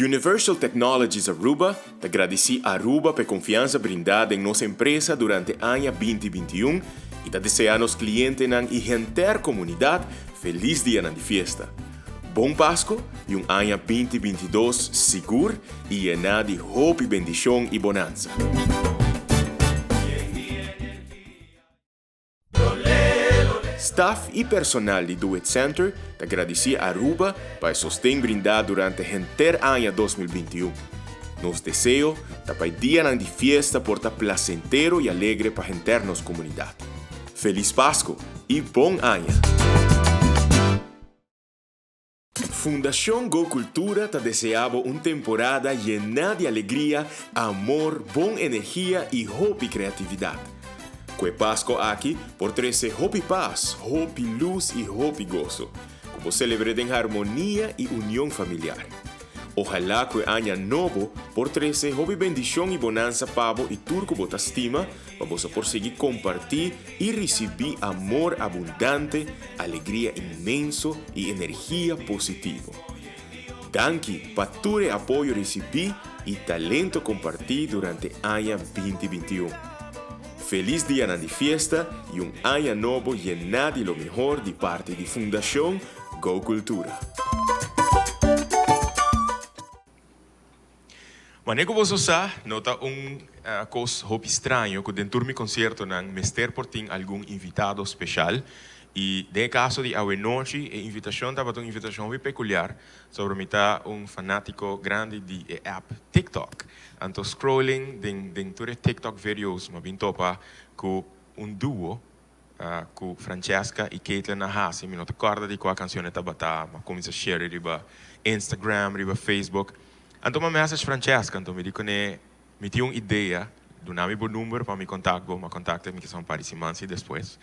[SPEAKER 1] Universal Technologies Aruba ta gradici Aruba p'e confiansa brinda den nos empresa durante aña 2021 y ta desea nos clientenan y henter comunidad feliz dianan di fiesta. Bon Pasco y un aña 2022 sigur y yena di hopi bendicion y bonansa. Staf y personal di Do It Center ta gradici Aruba pa e sosten brinda durante henter aña 2021. Nos deseo ta pa e dianan di fiesta por ta placentero y alegre pa henter nos comunidad. Feliz Pasco y bon aña! Fundacion Go Cultura ta desea bo un temporada yená di alegria, amor, bon energia y hopi creatividad. Cu e Pasco aki por trece hopi paz, hopi luz y hopi goso. Cu bo celebre den harmonia y union familiar. Ojalá cu e aña nobo por trece hopi bendicion y bonanza pa bo y tur cu bo ta stima, pa boso por sigui kompartí i risibí amor abundante, alegria inmenso i energia positivo. Danki pa tur e apoyo risibí i talento kompartí durante aña 2021. Felis dianan di fiesta i un aña nobo yená di lo mehor di parti di Fundashon Go Cultura. Manera ku boso sa, no ta un kos hopi straño ku den tur mi konsiertonan mester por tin algun invitado speshal. I den e kaso di awenochi e invitashon tabata un invitashon hopi pekuliar, sobra mi ta un fanátiko grandi di e app TikTok. Anto scrolling den den tur e TikTok videos mi a bin topa ku un duo ku Francesca i Caitlin a hasi. Mi no ta kòrda di kua kanshon e tabata, mi a kuminsá share riba Instagram, riba Facebook. Anto mi a message Francesca, anto mi di kuné, Mi tin un idea, duna mi bo number pa mi kontak bo. Mi a kontakta mi kisa un par di siman si despues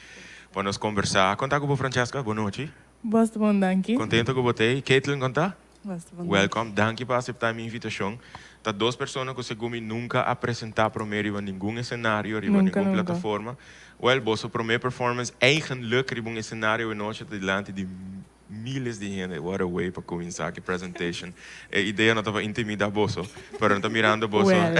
[SPEAKER 1] pa nos kombersá. Kon ta ku bo Francesca? Bon nochi.
[SPEAKER 14] Basta bon danki.
[SPEAKER 1] Kontento ku bo t'ei. Caitlin kon ta?
[SPEAKER 14] Basta bon danki.
[SPEAKER 1] Welcome, danki pa aseptá mi invitashon. Ta dos persona ku segun mi nunka a presentá promé riba ningun esenario, riba
[SPEAKER 14] Nunka,
[SPEAKER 1] ningun
[SPEAKER 14] nunka.
[SPEAKER 1] plataforma. Wèl, boso promé performance eigenlik riba un esenario e nochi ta dilanti di Miles di hende, what a way pa cuminsa ki presentation. E idea no ta pa intimida boso, pero nan ta mirando boso.
[SPEAKER 14] Well,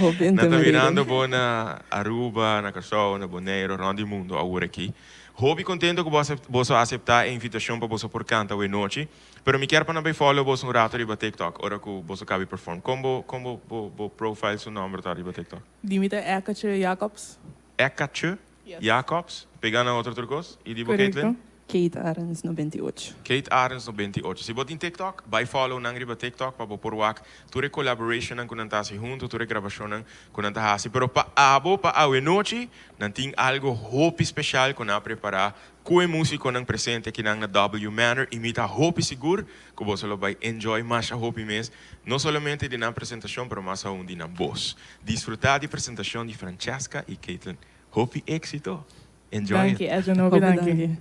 [SPEAKER 14] hopi
[SPEAKER 1] Nan ta
[SPEAKER 14] intimidating.
[SPEAKER 1] mirando bo na Aruba, na Kòrsou, na Boneiru, rond di mundo awor aki. Hopi contento cu bo a boso a acepta e invitacion pa boso por canta awe nochi. Pero mi kier pa nan bay follow boso un rato riba TikTok ora cu boso cabi perform. Con bo con bo bo bo profile su nomber ta riba TikTok?
[SPEAKER 14] Di mi ta Ekache Jacobs.
[SPEAKER 1] Ekache Jacobs, pega na otro tur cos. Y di bo Caitlin?
[SPEAKER 15] Kate Arends 98.
[SPEAKER 1] Kate Arends 98. Si bo tin TikTok, bay follow nan riba TikTok pa bo por wak tur e collaborationnan cu nan ta haci hunto, tur e grabacionnan cu nan ta haci. Pero pa abo, pa awenochi, nan tin algo hopi special cu nan a prepara cu e musiconan presente akinan na W Manor y mi ta hopi sigur cu boso lo bay enjoy masha hopi mes, no solamente di nan presentacion pero mas aun di nan bos. Disfruta di presentacion di Francesca y Caitlin. Hopi éxito. Enjoy it.
[SPEAKER 14] Danki Edwin, hopi danki.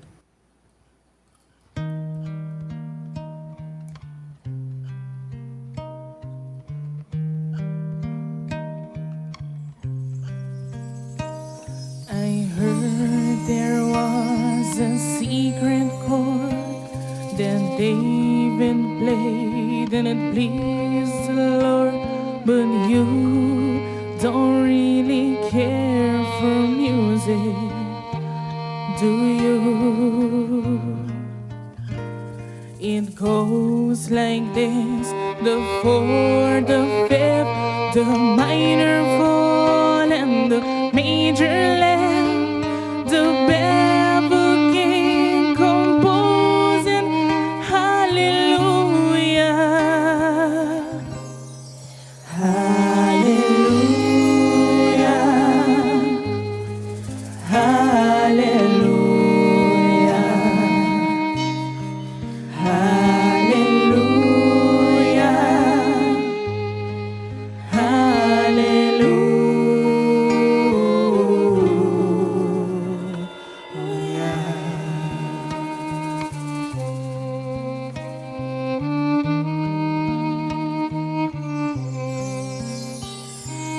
[SPEAKER 14] I heard there was a secret chord that David played and it pleased the Lord, but you don't really care for music, do you? It goes like this the fourth, the fifth, the minor fall and the major lift, the baffled king composing hallelujah. Hallelujah. Hallelujah. Hallelujah. Hallelujah.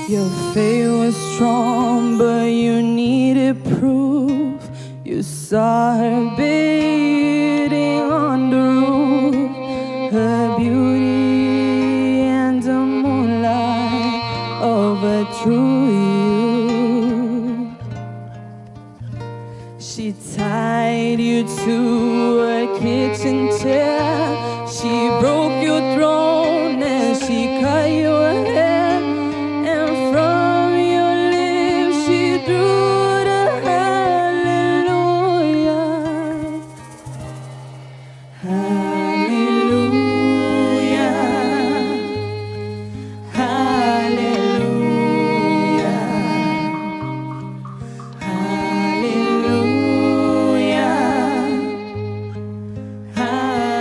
[SPEAKER 14] Your faith was strong, but you needed proof. You saw her bathing on the roof, her beauty She tied you to a kitchen chair. She broke your throne and she cut your hair. And from your lips she drew the hallelujah. Hallelujah. Hallelujah. Hallelujah. Hallelujah.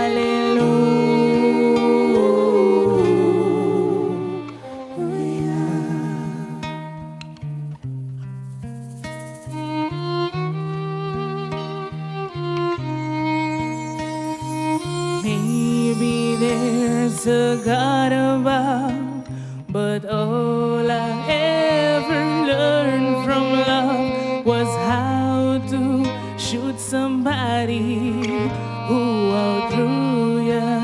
[SPEAKER 14] Maybe there's a God above, but all I ever learned from love was how to shoot somebody who outgrew ya.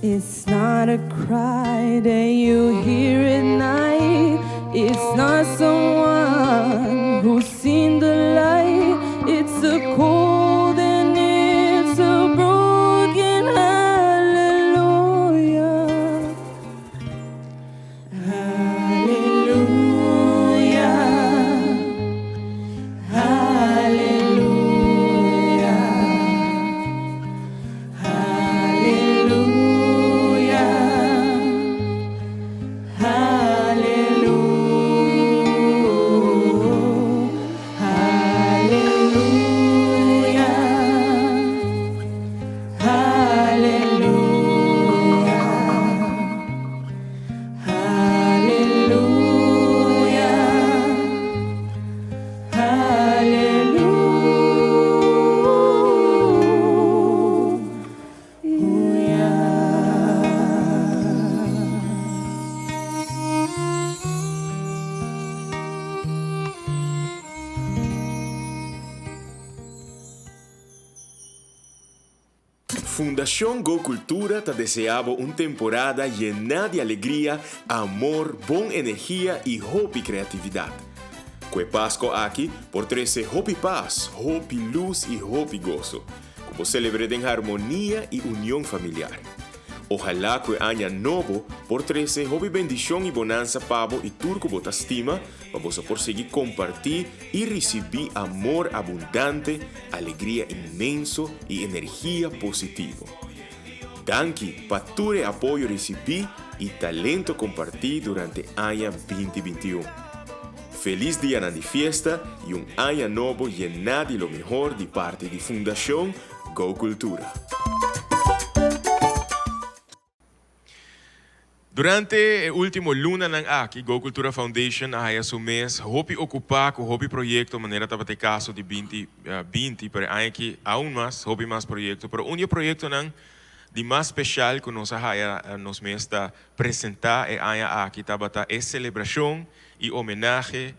[SPEAKER 14] It's not a cry that you hear at night. It's not someone who's seen the light. It's a cold and it's a broken hallelujah. Hallelujah. Hallelujah. Hallelujah. Hallelujah. Hallelujah. Hallelujah. Hallelujah. Hallelujah.
[SPEAKER 8] Fundacion Go Cultura ta desea bo un temporada yena di alegria, amor, bon energia y hopi creatividad. Cu e Pasco aki por trece hopi paz, hopi luz y hopi goso. Cu bo celebre den harmonia y union familiar. Ojalá cu e aña nobo por trece hopi bendicion y bonanza pa bo y tur cu bo ta stima, pa boso por sigui comparti y ricibi amor abundante, alegria inmenso y energia positivo. Danki pa tur e apoyo ricibi y talento comparti durante aña 2021. Feliz dianan di fiesta y un aña nobo yena di lo mehor di parti di Fundacion Go Cultura.
[SPEAKER 1] Durante e ultimo lunanan aki Go Cultura Foundation a haya su mes hopi ocupa cu hopi proyecto manera tabata e caso di binti binti pero e aña aki aun mas hopi mas proyecto pero un di e proyectonan di mas special cu nos a haya nos mes ta presenta e aña aki tabata e celebracion y homenahe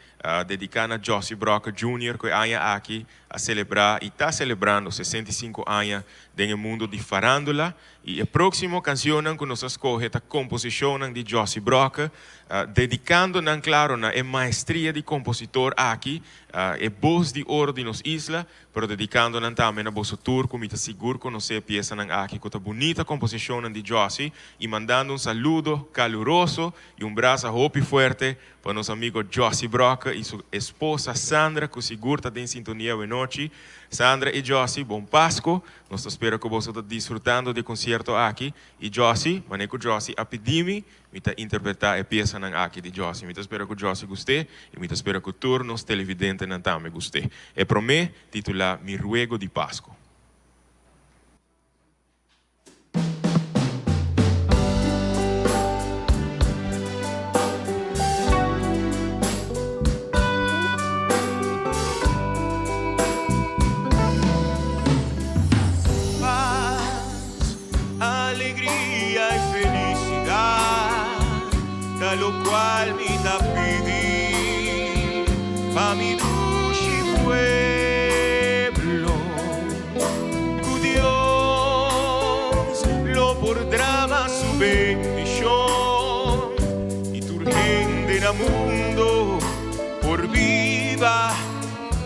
[SPEAKER 1] dedica na Jossy Brocker Junior cu e aña aki a celebra y ta celebrando 65 aña den e mundo di farandula y e proximo cancionnan cu nos a scoge ta composicionnan di Jossy Brocker dedicando nan claro na e maestria di compositor aki e bos di oro di nos isla pero dedicando nan tambe na boso tur cu mi ta sigur conoce e piesanan aki cu ta bunita composicionnan di Jossy y mandando un saludo caluroso y un brasa hopi fuerte Pa nos amigo Jossy Brokke y su esposa Sandra cu sigur ta den sintonia awenochi. Sandra y Jossy, bon Pasco. Nos ta spera cu boso ta disfrutando di e concierto aki. Y Jossy, mane cu Jossy a pidi mi, mi ta interpreta e piesanan aki di Jossy. Mi ta spera cu Jossy gust'é y mi ta spera cu tur nos televidentenan tambe gust'é. E prome titula Mi Ruego di Pasco.
[SPEAKER 8] Paz, alegria y felicidad, ta locual mi ta pidi pa mi dushi pueblo. Cu Dios lo por drama su bendicion y tur hende na mundo por biba.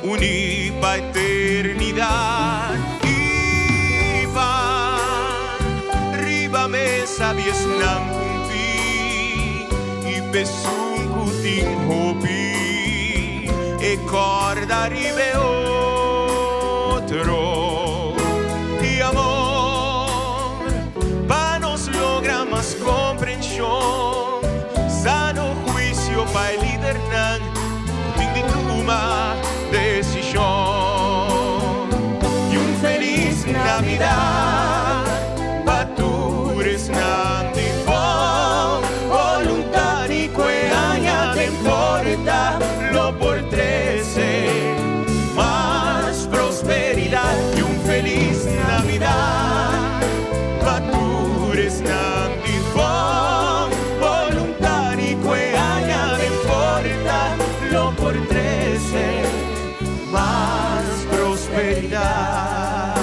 [SPEAKER 8] Uní pa eternidat i pan riba mesa di esnan ku tin i p'esun ku tin hopi e kòrda riba e otro di amor pa nos logra mas komprenshon sano huisio pa e lidernan Ku tin di tuma desishon. I un felis Navidat pa tur esnan di bon boluntat i ku e aña den porta lo por trese mas prosperidat. I un felis Navidat pa tur esnan di bon boluntat i ku e aña den porta lo por trese mas prosperidat.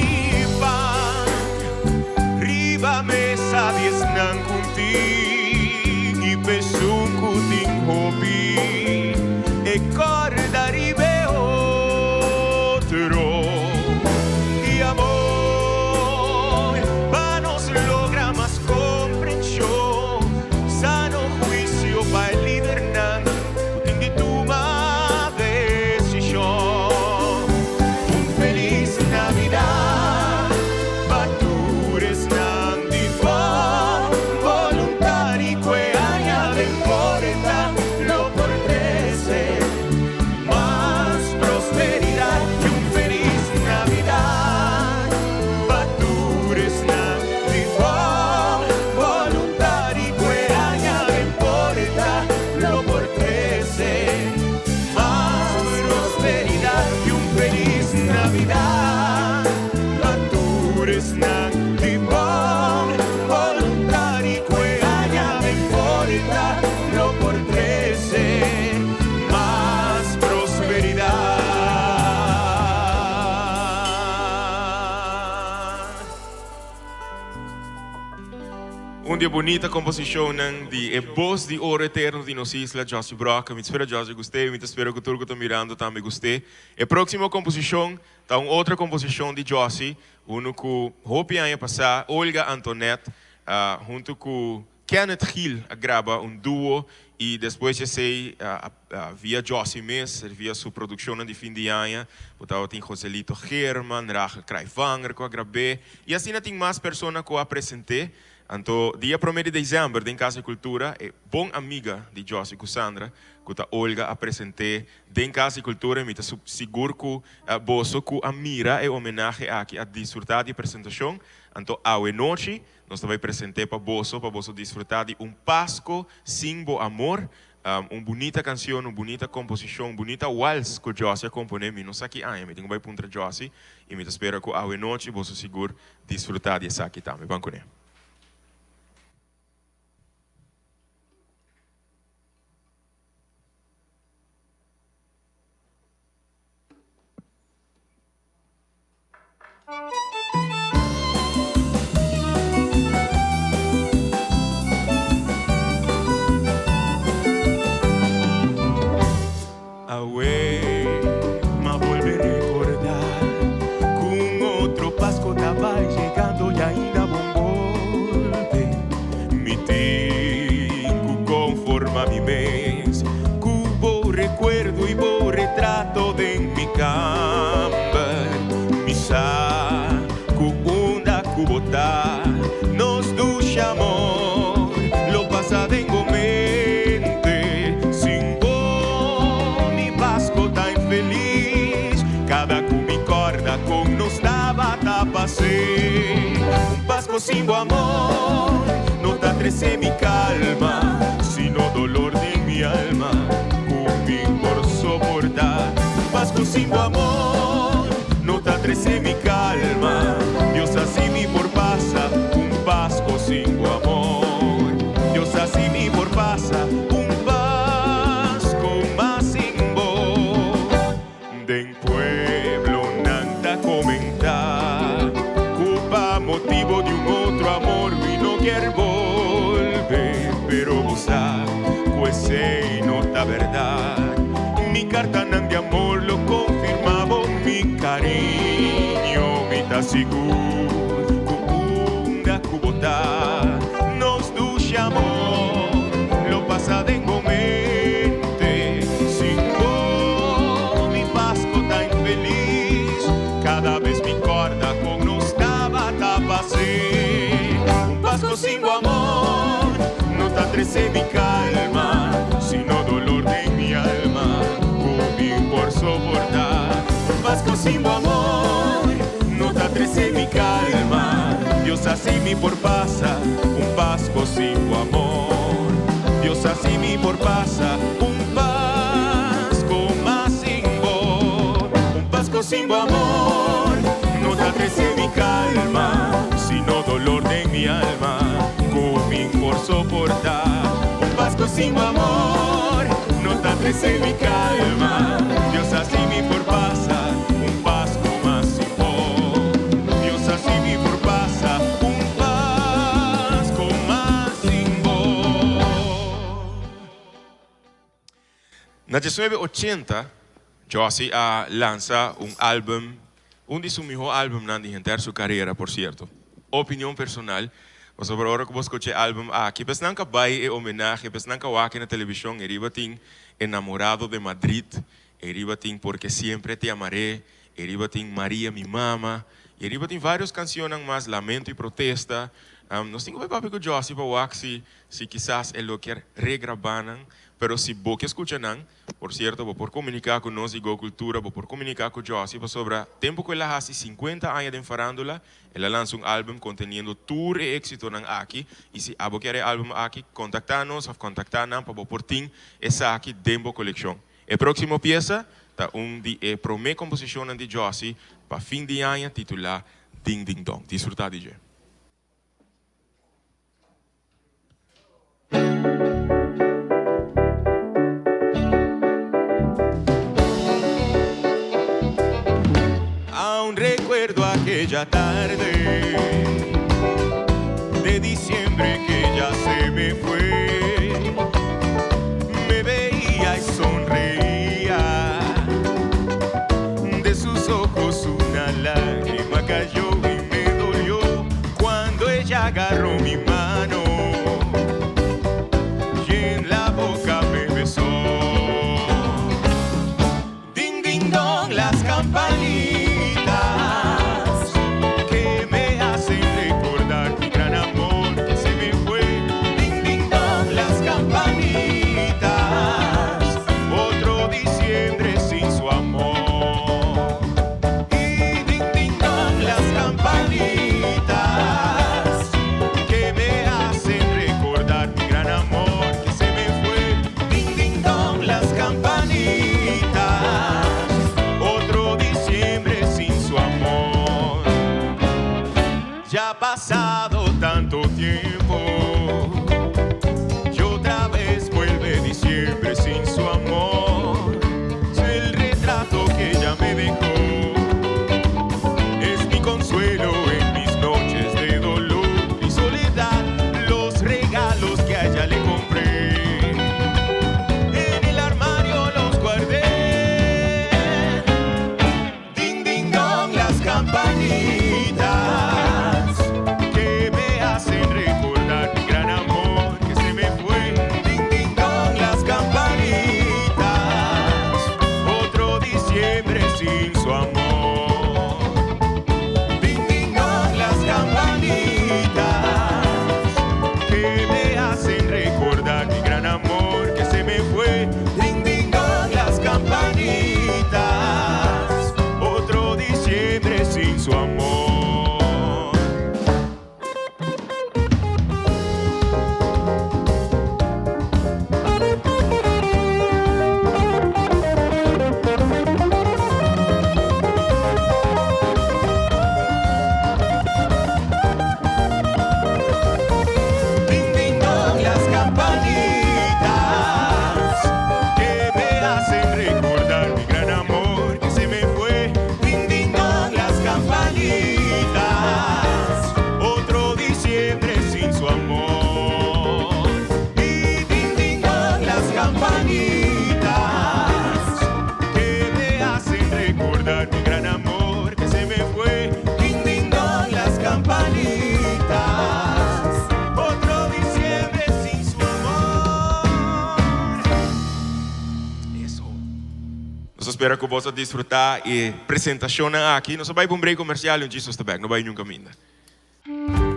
[SPEAKER 8] I pan riba mesa di esnan ku tin i p'esun ku tin hopi e kòrda riba e otro di amor pa nos logra mas komprenshon sano huisio pa e lidernan ku tin di tuma desishon. Un felis Navidat pa tur esnan di bon boluntat i ku e aña den porta lo por trese mas prosperidat. I un felis Navidat pa tur esnan di bon boluntat i ku e aña den porta lo por trese mas prosperidat. I un felis Navidat pa tur esnan di bon boluntat i ku e aña den porta lo por trese mas prosperidat.
[SPEAKER 1] Un di e bunita komposishonnan di e bos di oro eterno di nos isla, Jossie Brock. Mi ta spera Jossie gust'é i mi ta spera ku tur ku ta mirando tambe gust'é. E próksimo komposishon ta un otro komposishon di Jossie, unu ku hopi aña pasá Olga Antonet huntu ku Kenneth Giel a graba un duo i despues di esei via Jossie mes, via su produkshonnan di fin di aña, bo tabatin Joselito Geerman, Rachel Kraaijvanger ku a grab'é i asina tin mas persona ku a present'é. Anto dia promé di desèmber den Kas di Kultura e bon amiga di Jossie ku Sandra ku ta Olga a present'é den Kas di Kultura i mi ta sigur ku boso ku a mira e homenahe aki a disfrutá di e presentashon. Anto awe nochi Nos ta bai present'é pa boso, pa boso disfrutá di un Pasko sin bo amor. Un bunita kansion, un bunita komposishon, un bunita wals ku Jossie a komponé. Mi no sa ki aña, mi tin ku bai puntra Jossie i mi ta spera ku awe nochi boso sigur disfrutá di esaki tambe. Ban kuné.
[SPEAKER 8] Awe m'a bolbe recorda cu un otro Pasco ta bai llegando y ainda bon bolbe. Mi tin cu conforma mi mes cu bo recuerdo y bo retrato den mi kamber. Mi sa ku unda ku bo ta, nos dushi amor lo pasa den bo mente. Sin bo mi Pasko ta infelis, kada ku mi kòrda kon nos tabata pas'é. Un Pasko sin bo amor no ta trese mi kalma, sino dolor den mi alma ku mi por soportá. sin bo amor no ta trece mi calma. Dios así mi por pasa un Pasco sin bo amor. Dios así mi por pasa un Pasco mas sin bo. Den pueblo nan ta comenta cu pa motibo di un otro amor mi no kier bolbe. Pero bo sa cu esey no ta berdad. Mi cartanan di amor lo confirma bo mi cariño. Mi ta sigur cu unda cu bo ta nos dushi amor lo pasa den bo mente. Sin bo mi Pasco ta infeliz cada bes mi corda con nos tabata pas'é. Un Pasco sin bo amor no ta trece mi calma sino dolor den mi alma cu mi por soporta. Un Pasco sin bo amor no ta trece mi calma Dios así mi por pasa un Pasco sin bo amor. Dios así mi por pasa un Pasco mas sin bo. Un Pasco sin bo amor no ta trece mi calma sino dolor den mi alma cu mi por soporta. Un Pasco sin bo amor no ta trece mi calma Dios así mi por pasa un Pasco mas sin bo. Dios así mi por pasa un Pasco mas sin bo.
[SPEAKER 1] Na 1980, Jossy a lansa un album, un di su miho albumnan di henter su carera, por cierto. Opinion personal, pasobra ora cu bo scucha e album aki, pesnan ca bay e homenahe, pesnan ca wak na television, e riba tin Enamorado de Madrid, e riba tin Porque siempre te amaré, e riba tin Maria mi mama, y e riba tin varios cancionnan mas, Lamento y protesta. Nos tin cu bay papia cu Jossy pa wak si si kisas e lo kier regraba nan, pero si bo ke scucha nan, por cierto bo por comunica cu nos di Go Cultura, bo por comunica cu Jossy pasobra tempo cu el a haci 50 aña den farandula, el a lansa un album conteniendo tur e exitonan aki y si abo kier e album aki, contacta nos of contacta nan pa bo por tin esaki den bo coleccion. E proximo pieza ta un di e prome composicionnan di Jossy pa fin di aña titula Ding Ding Dong. Disfruta di dje.
[SPEAKER 8] Aún recuerdo aquella tarde de diciembre que ya se me fue. Me veía y sonreía. De sus ojos una lágrima cayó y me dolió cuando ella agarró mi mano y en la boca me besó. Ding, ding, dong, las campanitas que me hacen recordar mi gran amor que se me fue. Ding, ding, dong,
[SPEAKER 1] Nos ta spera ku boso a disfrutá e presentashonnan aki. Nos a bai pa un break komersial i un djis nos ta bèk. No bai niun kaminda.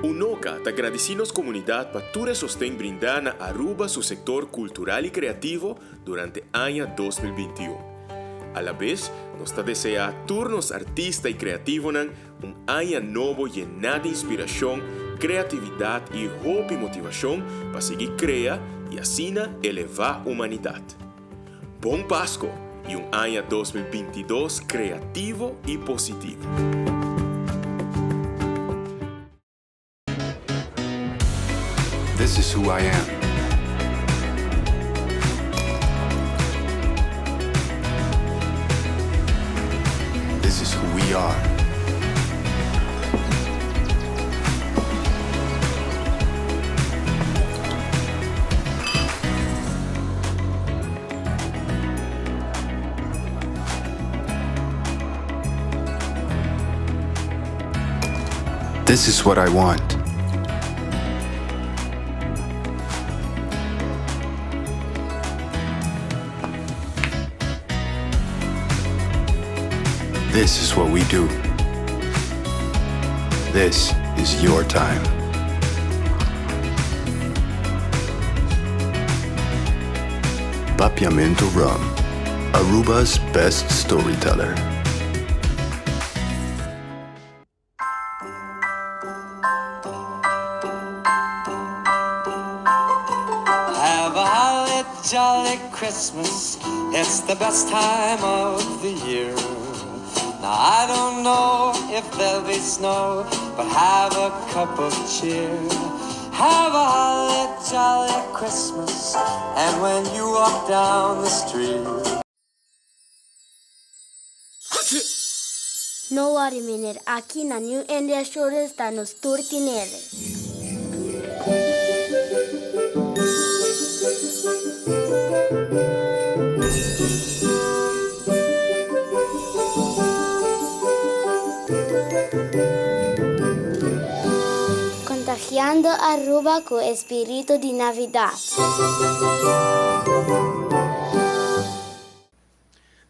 [SPEAKER 16] Unoca ta gradisí nos komunidat pa tur e sosten brindá na Aruba su sektor kultural i kreativo durante aña 2021. Alabes nos ta deseá tur nos artista i kreativonan un aña nobo yená di inspirashon, kreatividat i hopi motivashon pa sigui krea i asina elevá humanidat. Bon Pasco y un aña 2022 creativo y positivo.
[SPEAKER 10] This is who I am. This is who we are. This is what I want. This is what we do. This is your time. Papiamento Rum, Aruba's best storyteller.
[SPEAKER 11] Have a holly jolly Christmas. It's the best time of the year. Now I don't know if there'll be snow, but have a cup of cheer. Have a holly jolly Christmas. And when you walk down the street,
[SPEAKER 12] No worry meneer, aki na New India Assurance ta nos tur tinele. Contagiando Aruba cu e spirito di Navidad.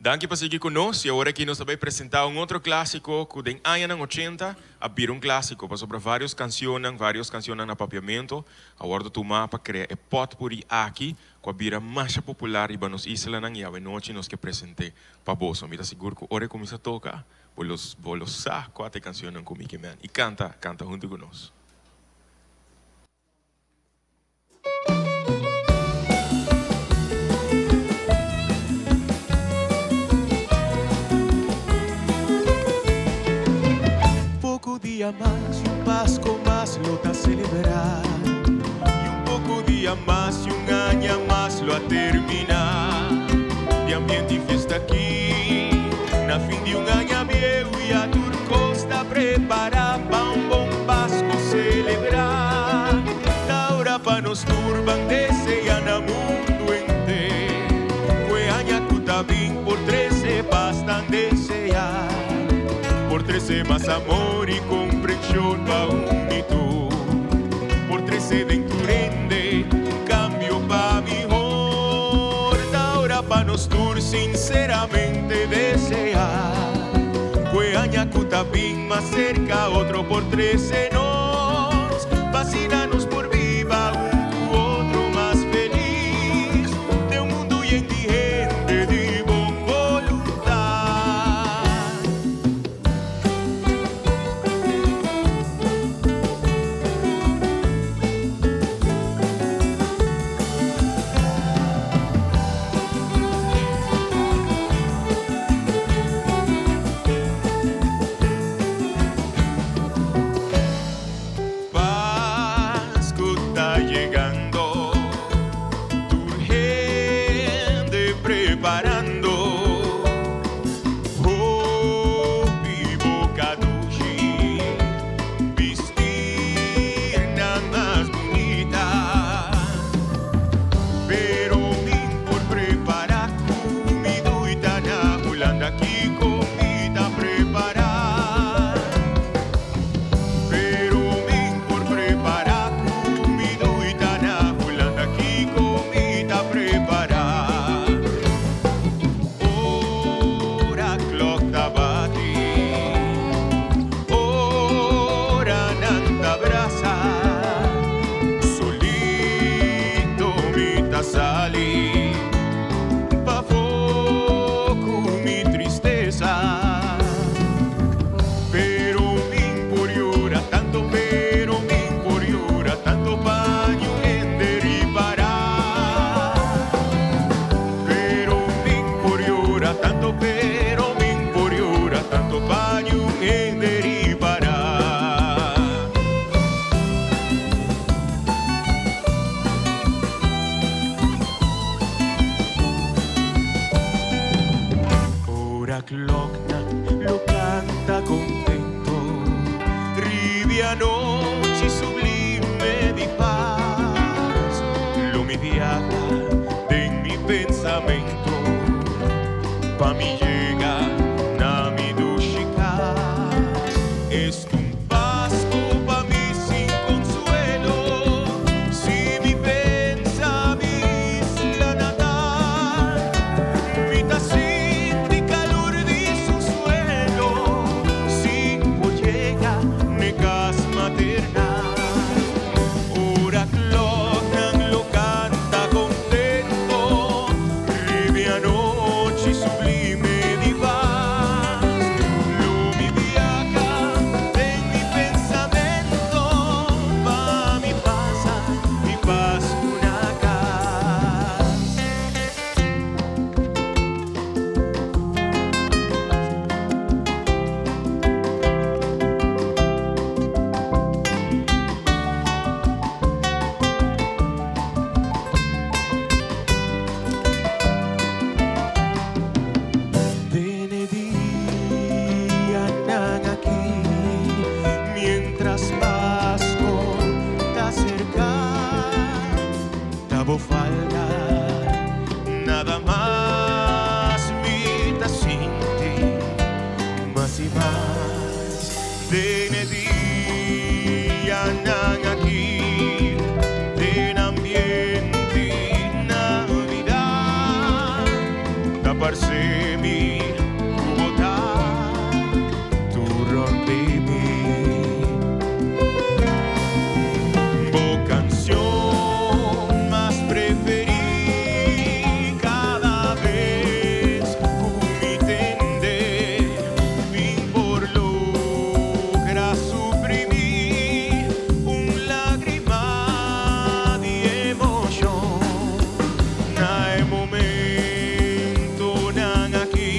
[SPEAKER 1] Danki pa sigui ku nos i awor aki nos ta bai presentá un otro klásiko ku den añanan ochenta a bira un klásiko pasobra vários kansionnan, vários kansionnan na papiamentu a wòrdu tumá pa krea e pòtpuri aki ku a bira masha popular riba nos islanan i awenochi nos ke present'é pa boso. Mi ta sigur ku ora e kuminsá toka bo lo bo lo sa kua ta e kansionnan ku mi ke men i kanta, kanta huntu ku nos.
[SPEAKER 8] Poco dia mas y un Pasco mas lo ta celebra Y un poco dia mas y un aña mas lo a termina Di ambiente y fiesta aki Na fin di un aña bieu ya tur cos ta prepara Pa un bon Pasco celebra Ta ora pa nos tur ban desea na mundo enter Cu e aña cu ta bin por trece pas tan desea Por trece mas amor y comprension pa un y tur Por trece den tur hende un cambio pa mihor Ta ora pa nos tur sinceramente desea Cu e aña cu ta bin mas cerca otro por trece nos Pa asina nos por biba un cu otro mas feliz Den un mundo yen di hende di bon boluntad. Pa mi yega na mi dushi cas. Esta un Pasco pa mi sin consuelo. Si mi pensa mi isla natal, mi ta sinti calor di su suelo. Si por yega mi cas maternal. Ora kloknan lo canta contento, riba anochi sublime di paz. Lo mi viaha den mi pensamento, pa mi pasa mi Pasco na cas. Den e dianan aki, mientras Pasco ta cerca, ta bo falta, nada mas mi ta sinti, mas y mas. Den e dianan aki, den ambiente Navidad, ta parce mi cu bo ta tur rond di mi. Bo cancion mas preferi cada bes cu mi tende, mi'n por logra suprimi un lagrima di emocion. Na e momentonan aki.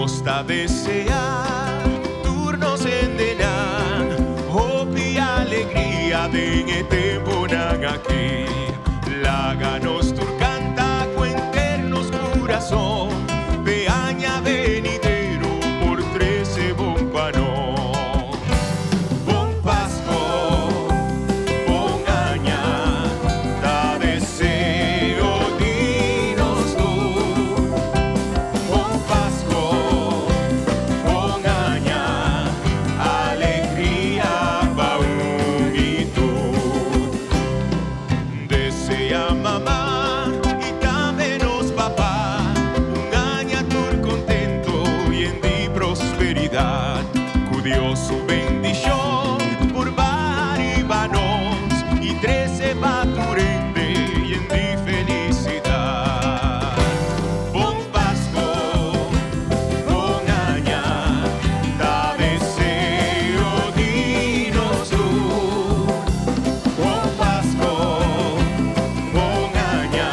[SPEAKER 8] Nos ta deseá tur nos hendenan hopi alegria den e temponan aki. Laga nos tur canta cu enter nos curason p'e aña venidero por trece bon pa nos. Bon Pasco, bon aña, ta deseo di nos tur. Bon Pasco, bon aña, alegria pa un y tur. Desea mama y tambe nos papa un aña tur contento yen di prosperidad. Cu Dios su bendicion por baha riba nos y trece pa tur hende yen di felicidad. Bon Pasco, bon aña, ta deseo di nos tur. Bon Pasco, bon aña,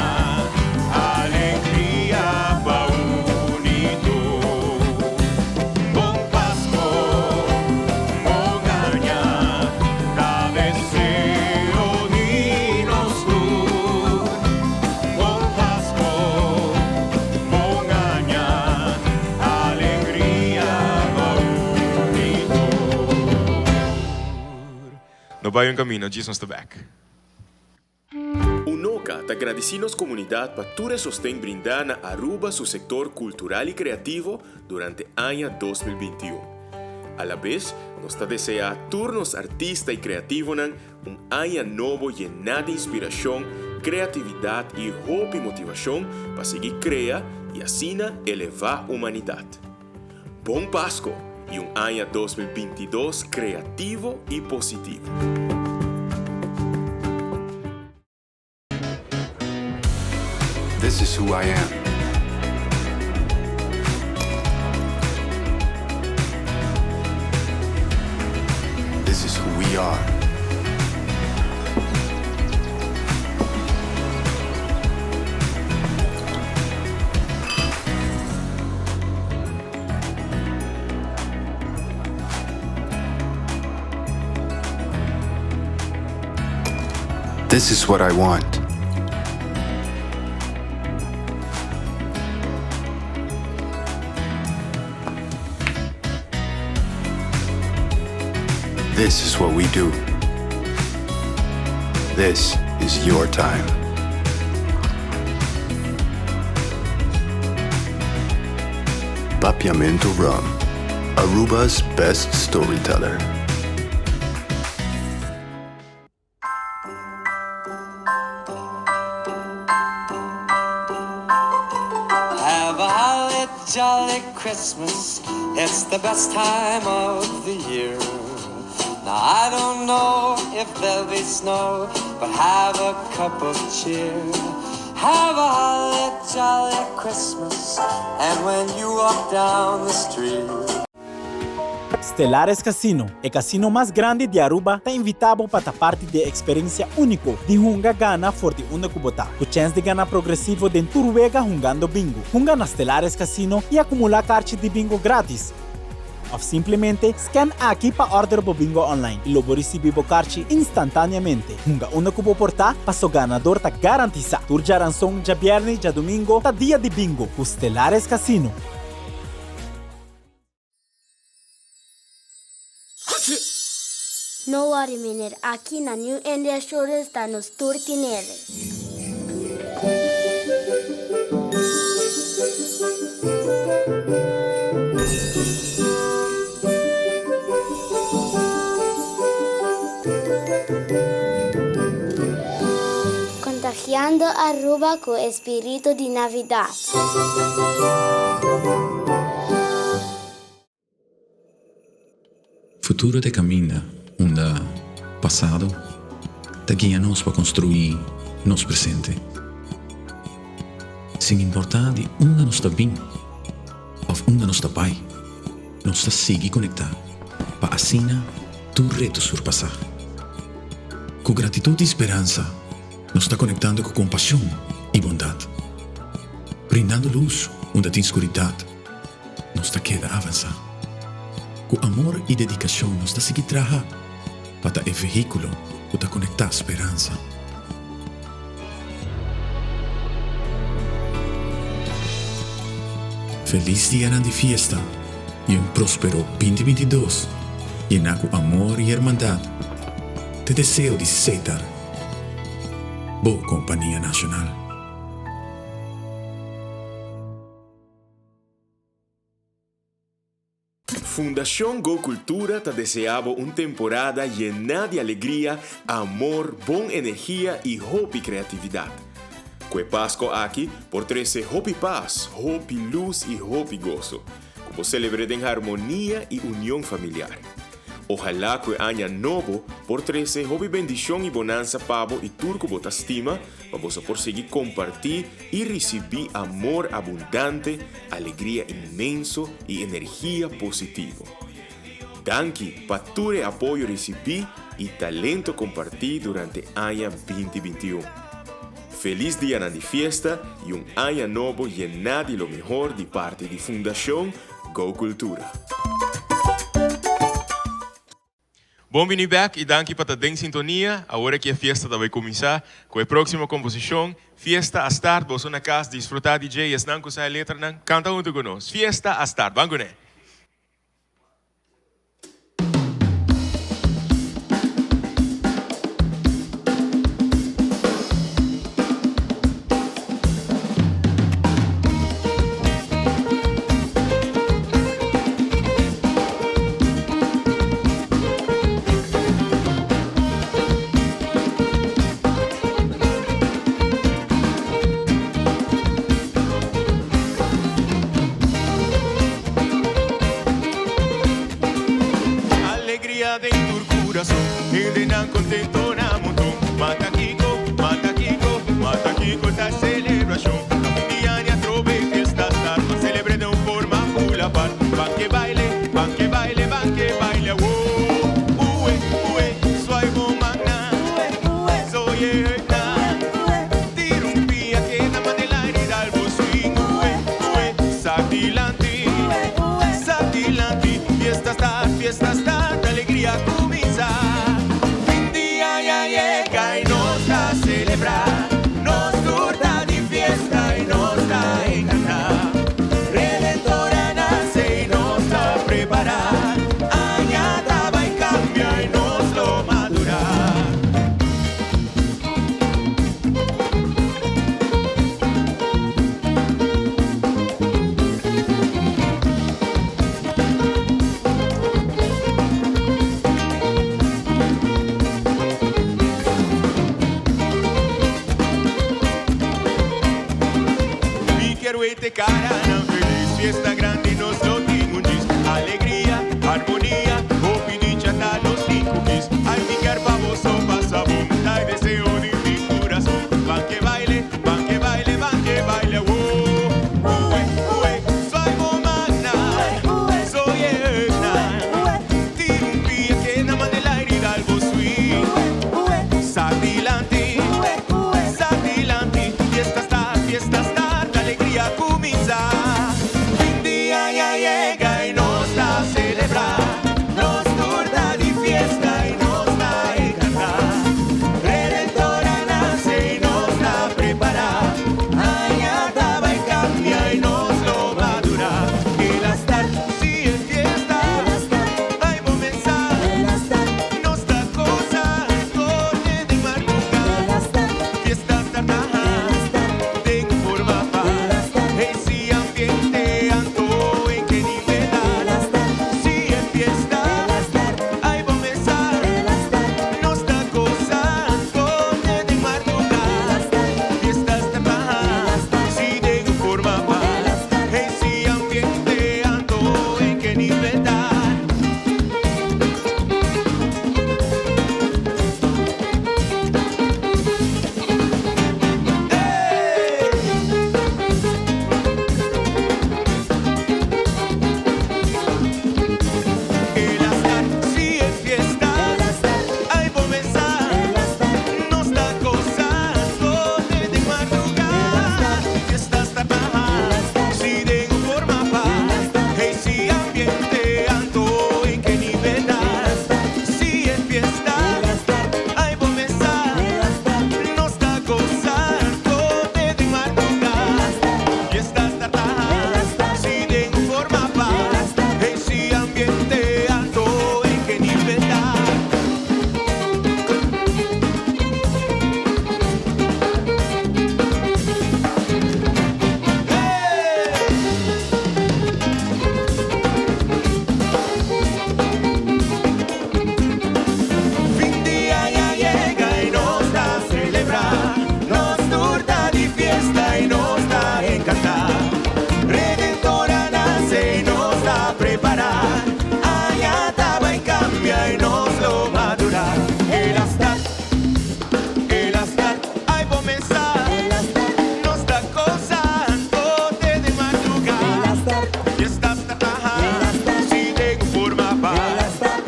[SPEAKER 8] alegria pa un y tur. Bon Pasco, bon aña, ta deseo di nos tur. Bon Pasco, bon aña, alegria pa un y tur.
[SPEAKER 16] No bay un camino, djis nos ta back. Unoca ta gradici nos comunidad pa tur e sosten brinda na Aruba su sector cultural y creativo durante aña 2021. Alabes nos ta desea tur nos artista y creativonan un aña nobo yena di inspiracion, creatividad y hopi motivacion pa sigui crea y asina eleva humanidad. Bon Pasco y un aña 2022 creativo y positivo.
[SPEAKER 10] This is who I am. This is who we are. This is what I want. This is what we do. This is your time. Papiamento Rum, Aruba's best storyteller.
[SPEAKER 11] Have a holly jolly Christmas. It's the best time of the year. Now I don't know if there'll be snow, but have a cup of cheer. Have a holly jolly Christmas, and when you walk down the street.
[SPEAKER 9] Stellares Casino, e casino mas grandi di Aruba, ta invita bo pa ta parti di e experiencia unico di hunga gana for di unda cu bo ta, cu chens di gana progresivo den tur wega hungando bingo. Hunga na Stellares Casino y acumula carchi di bingo gratis. Of simplemente scan aki pa order bo bingo online y lo bo ricibi bo carchi instantaneamente. Hunga unda cu bo por ta, paso ganador ta garantisa. Tur djaranson, djabierne y djadomingo ta dia di bingo cu Stellares Casino.
[SPEAKER 12] No worry meneer, aki na New India Assurance ta nos tur tinele. Contagiando Aruba cu e spirito di Navidad.
[SPEAKER 13] Futuro ta e caminda unda pasado ta guia nos pa construi nos presente. Sin importa di unda nos ta bin of unda nos ta bay, nos ta sigui conecta pa asina tur reto surpasa. Cu gratitud y speransa nos ta conectando cu compasion y bondad, brindando luz unda tin scuridad. Nos ta keda avansá. Ku amor i dedikashon nos ta sigui traha pa ta e vehíkulo ku ta konektá speransa. Felis dianan di fiesta i un próspero 2022 yená ku amor i hermandat ta e deseo di Setar, bo kompania nashonal.
[SPEAKER 16] Fundacion Go Cultura ta desea bo un temporada yená di alegria, amor, bon energia y hopi creatividad. Cu e Pasco aki por trece hopi paz, hopi luz y hopi goso. Cu bo celebre den harmonia y union familiar. Ojalá cu e aña nobo por trece hopi bendicion y bonansa pa bo y tur cu bo ta stima, pa boso por sigui comparti y ricibi amor abundante, alegria inmenso y energia positivo. Danki pa tur e apoyo ricibi y talento comparti durante aña 2021. Feliz dianan di fiesta y un aña nobo yená di lo mehor di parti di Fundacion Go Cultura.
[SPEAKER 1] Bon bini bek y danki pa ta den sintonia. Awor aki e fiesta ta bay cuminsa cu e proximo composicion, Fiesta a start. Boso na cas disfruta di dje y esnan cu sa e letranan canta hunto cu nos. Fiesta a start. Ban cune!
[SPEAKER 8] Alegria den tur curason, hendenan contento na monton. Mata kico, mata kico, mata kico ta celebracion. Na fin di aña atrobe fiesta start, pa celebre den un forma full apart. Ban ke baile, ban ke baile, ban ke baile awo. Ue, ue, suai bo mannan, soy e heutnan. Tira un pia keda manda el aire dal bo swing. Ue, ue, sak dilanti, sak dilanti. Fiesta start, fiesta start, alegria cuminsa. Fin di aña yega y nos ta celebra. Nos tur ta di fiesta y nos ta encanta. Redentor a nace y nos ta prepara. Aña ta bay cambia y nos lo madura. Mi kier wete caranan feliz, fiesta grandi nos lo tin un djis. Alegria, harmonia, hopi dicha ta nos tin cu kis. Ay mi kier pa boso pasa bon, ta e deseo di mi curason. Ban ke baile, ban ke baile, ban ke baile awo. Ue, ue, zwaai bo mannan, soy euna. Tira un pia keda manda el aire y dal bo swing. Sak dilanti, sak dilanti, fiesta start, fiesta start, alegria cuminsa. Fin di aña yega y nos ta celebra.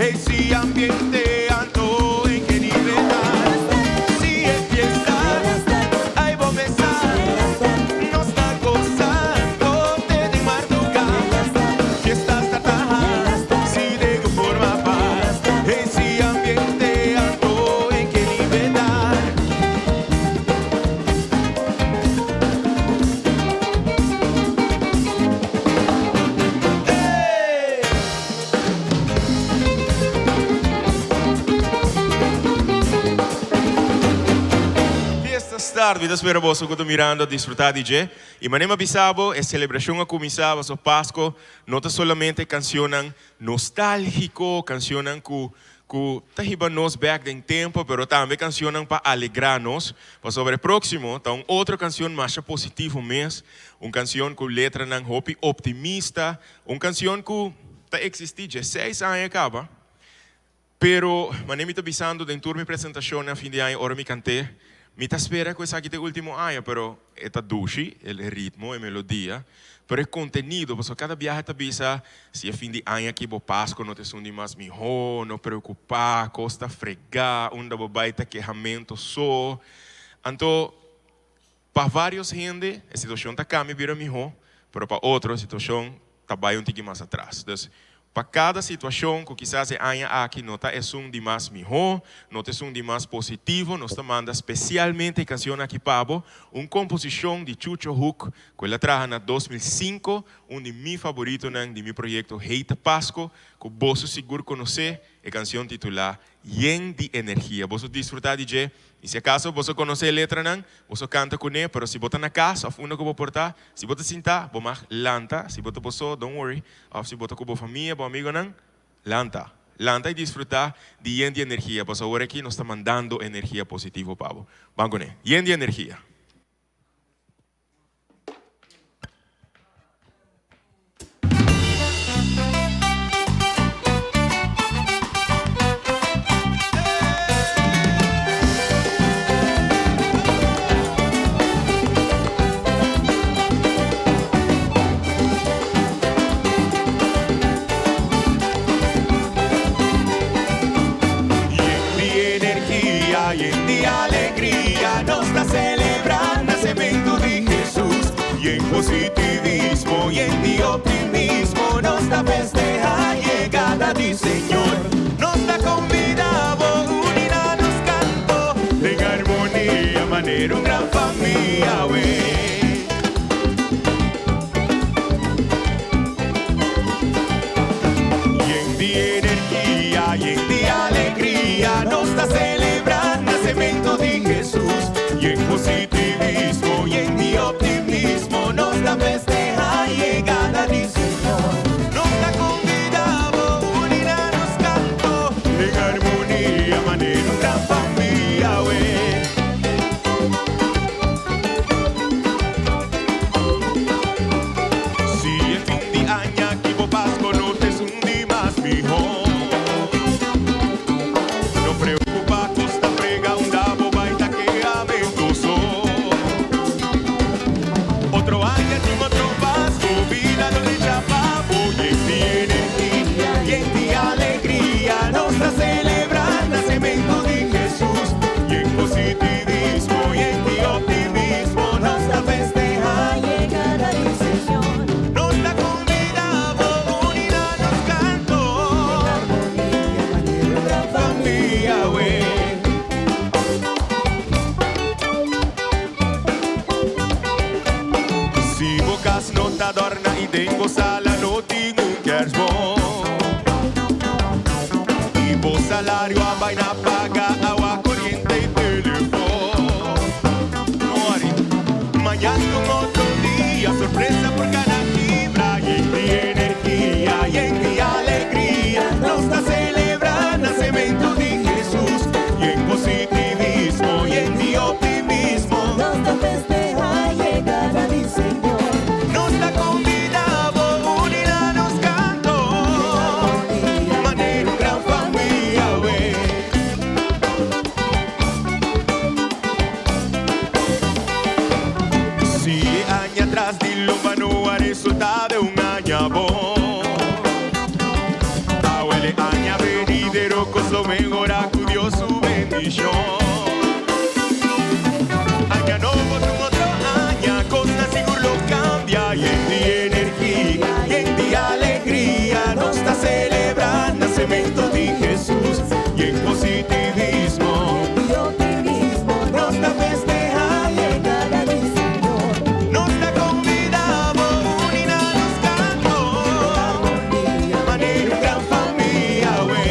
[SPEAKER 8] Hey, si ambiente anto en ke nivel Si e fiesta, ay bo mesa. Nos ta gozando te den marduga. Fiesta start si de forma paz. Hey, si ambiente anto en ke nivel
[SPEAKER 16] Fiesta start, mi ta spera boso cu ta mirando a disfruta di dje. Y manera mi a bisa bo, e celebracion a cuminsa, pasobra Pasco no ta solamente cancionnan nostalgico, cancionnan cu cu ta hiba nos bek den tempo, pero tambe cancionnan pa alegra nos. Pasobra e proximo ta un otro cancion masha positivo mes, un cancion cu letranan hopi optimista, un cancion cu ta existi dje seis aña caba. Pero, manera mi ta bisando den tur mi presentacionnan fin di aña ora mi cant'é, mi ta spera cu esaki ta e ultimo aña, pero e ta dushi, e ritmo, e melodia, pero e contenido, pasobra cada biaha e ta bisa, si e fin di aña aki bo Pasco no ta esun di mas mihó, no preocupa, cos ta fregá, unda bo bai ta kehamento so. Anto, pa varios hende e situacion ta cambia bira mihó, pero pa otro e situacion ta bai un tiki mas atras. Dus, pa kada situashon ku kisas e aña aki no ta esun di mas mihó, no ta esun di mas positivo, nos ta manda spesialmente e kansion aki pa bo, un komposishon di Chucho Hoek ku el a traha na 2005, un di mi faboritonan di mi proyekto Heita Pasco, ku boso sigur konosé, e kansion titulá Yen di Energia. Boso disfrutá di dje i si akaso boso konosé e letranan, boso kanta kuné, pero si bo ta na kas òf unda ku bo por ta, si bo ta sintá, bo mag lanta, si bo ta bo so, don't worry, Òf si bo ta ku bo famia, bo amigonan, lanta. Lanta i disfrutá di yen di energia, pasobra awor aki nos ta mandando energia positivo pa bo. Ban kuné. Yen di energia.
[SPEAKER 8] Yen di energia, yen di alegria, nos ta celebra nacemento di Jesus. Yen positivismo, yen di optimismo, nos ta festeha yegada di Señor. Nos ta conbida bo uni na nos canto, den armonia manera un gran famia, we. Yen di energia, yen di alegria, nos ta celebra nacemento di Jesus. Yen positivismo, yen di optimismo, nos ta festeha yegada di Señor. Nos ta conbida bo uni na nos canto, den armonia manera un gran famia, we. bendishon. Aña nobo ta un otro aña, kosnan sigur lo kambia. Yen di energia, yen di alegria, nos ta selebrá nasementu di Hesus. Yen positivismo, nos ta festehá yegada di Señor. Nos ta kombidá bo uni na nos kanto, manera un gran famia awe.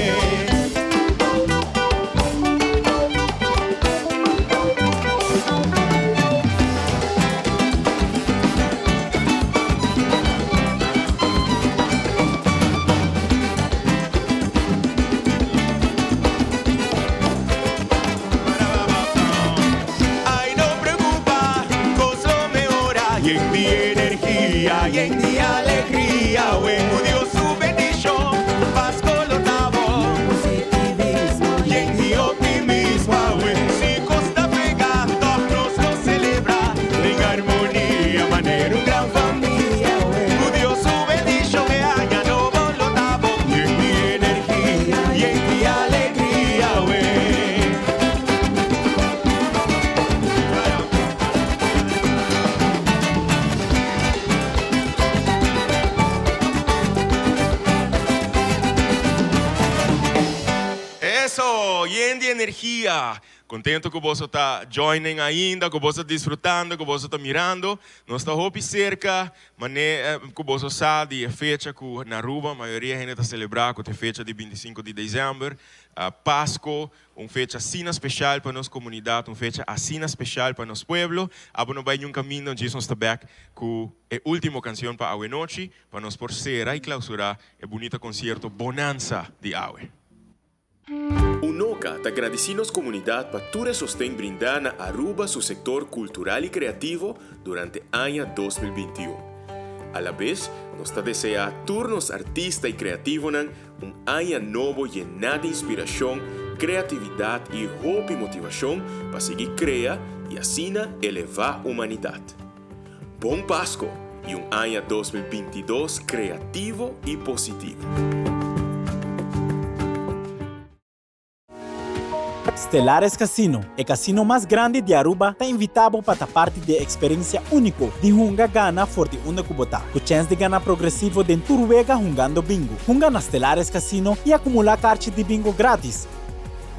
[SPEAKER 8] Ay, no preocupa, cos lo mehora. Yen di energia, yen di alegria. Awe cu Dios su bendicion, Pasco lo ta bon. Yen di optimismo, awe si cos ta pega, toch nos lo celebra. Den armonia, manera un gran famia. Cu Dios su bendicion, e aña nobo lo ta bon. Yen di energia, yen di alegria, awe.
[SPEAKER 16] Eso! Yen di energia! Contento cu boso ta joining ainda, cu boso ta disfrutando, cu boso ta mirando. Nos ta hopi cerca, mane cu boso sa di e fecha cu na Aruba mayoria hende ta celebra cu ta e fecha di binticinco di december, Pasco. Un fecha asina special pa nos comunidad, un fecha asina special pa nos pueblo. Abo no bay niun caminda, djis nos ta bek cu e ultimo cancion pa awe nochi, pa nos por cera y clausura e bunita concierto Bonanza di awe. Unoca ta gradici nos comunidad pa tur e sosten brinda na Aruba su sector cultural y creativo durante aña 2021. Alabes nos ta desea tur nos artista y creativonan Un aña nobo yená di inspirashon, kreatividat i hopi motivashon pa sigui krea i asina elevá humanidat. Bon Pasko i un aña 2022 kreativo i positivo!
[SPEAKER 9] Stellares Casino, e casino mas grandi di Aruba, ta invita bo pa ta parti di e experiencia unico di hunga gana for di unda cu bo ta, cu chens di gana progresivo den tur wega hungando bingo. Hunga na Stellares Casino y acumula carchi di bingo gratis.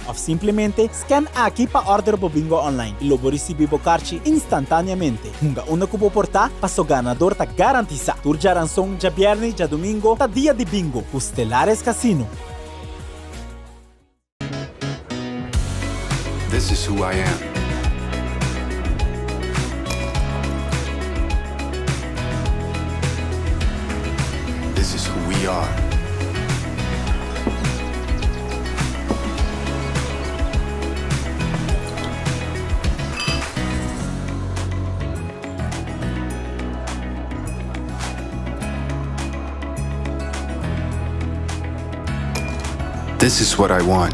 [SPEAKER 9] Of simplemente scan aki pa order bo bingo online y lo bo ricibi bo carchi instantaneamente. Hunga unda cu bo por ta, paso ganador ta garantisa. Tur djaranson, djabierne y djadomingo ta dia di bingo cu Stellares Casino.
[SPEAKER 10] This is who I am. This is who we are. This is what I want.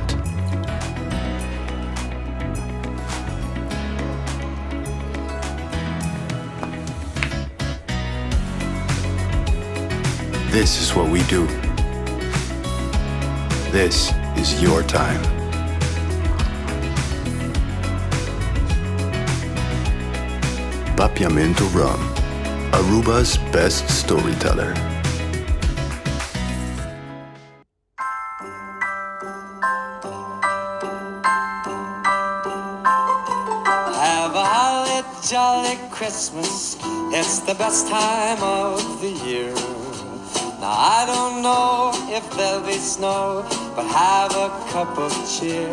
[SPEAKER 10] This is what we do. This is your time. Papiamento Rum, Aruba's best storyteller.
[SPEAKER 11] Have a holly jolly Christmas. It's the best time of the year. Now I don't know if there'll be snow, but have a cup of cheer.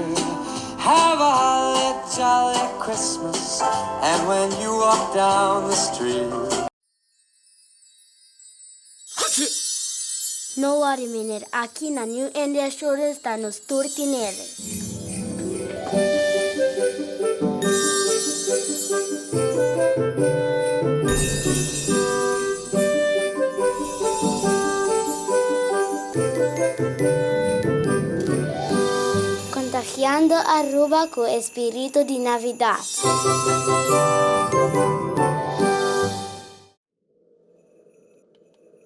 [SPEAKER 11] Have a holly jolly Christmas, and when you walk down the street.
[SPEAKER 12] No worry meneer, aki na New India Assurance ta nos tur tinele. Contagiando Aruba cu e spirito di Navidad.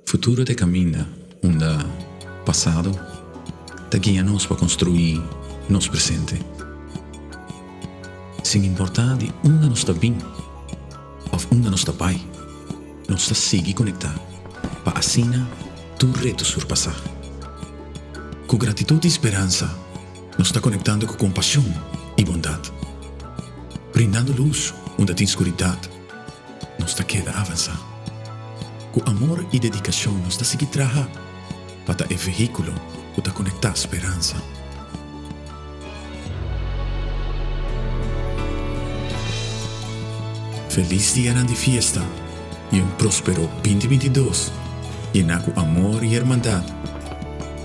[SPEAKER 13] Futuro ta e caminda unda pasado ta guia nos pa construi nos presente. Sin importá di unda nos ta bin òf unda nos ta bai, nos ta sigui konektá pa asina tur reto surpasá. Ku gratitut i speransa nos ta konektando ku kompashon i bondat. Brindando lus unda tin skuridat, nos ta keda avansá. Ku amor i dedikashon nos ta sigui traha pa ta e vehíkulo ku ta konektá speransa. Felis dianan di fiesta i un próspero 2022 yená ku amor i hermandat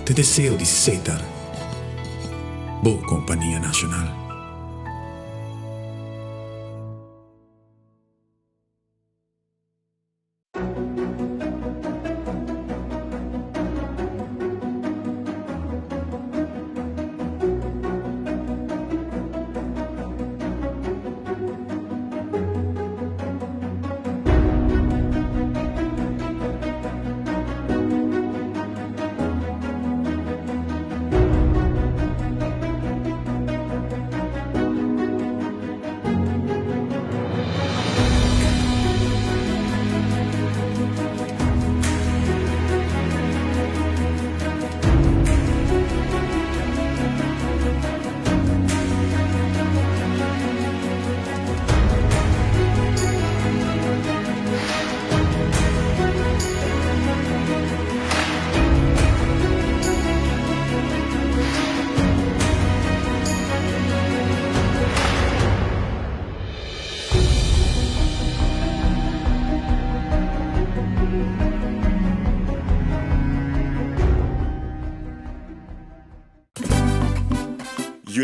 [SPEAKER 13] ta e deseo di Setar, bo kompania nashonal.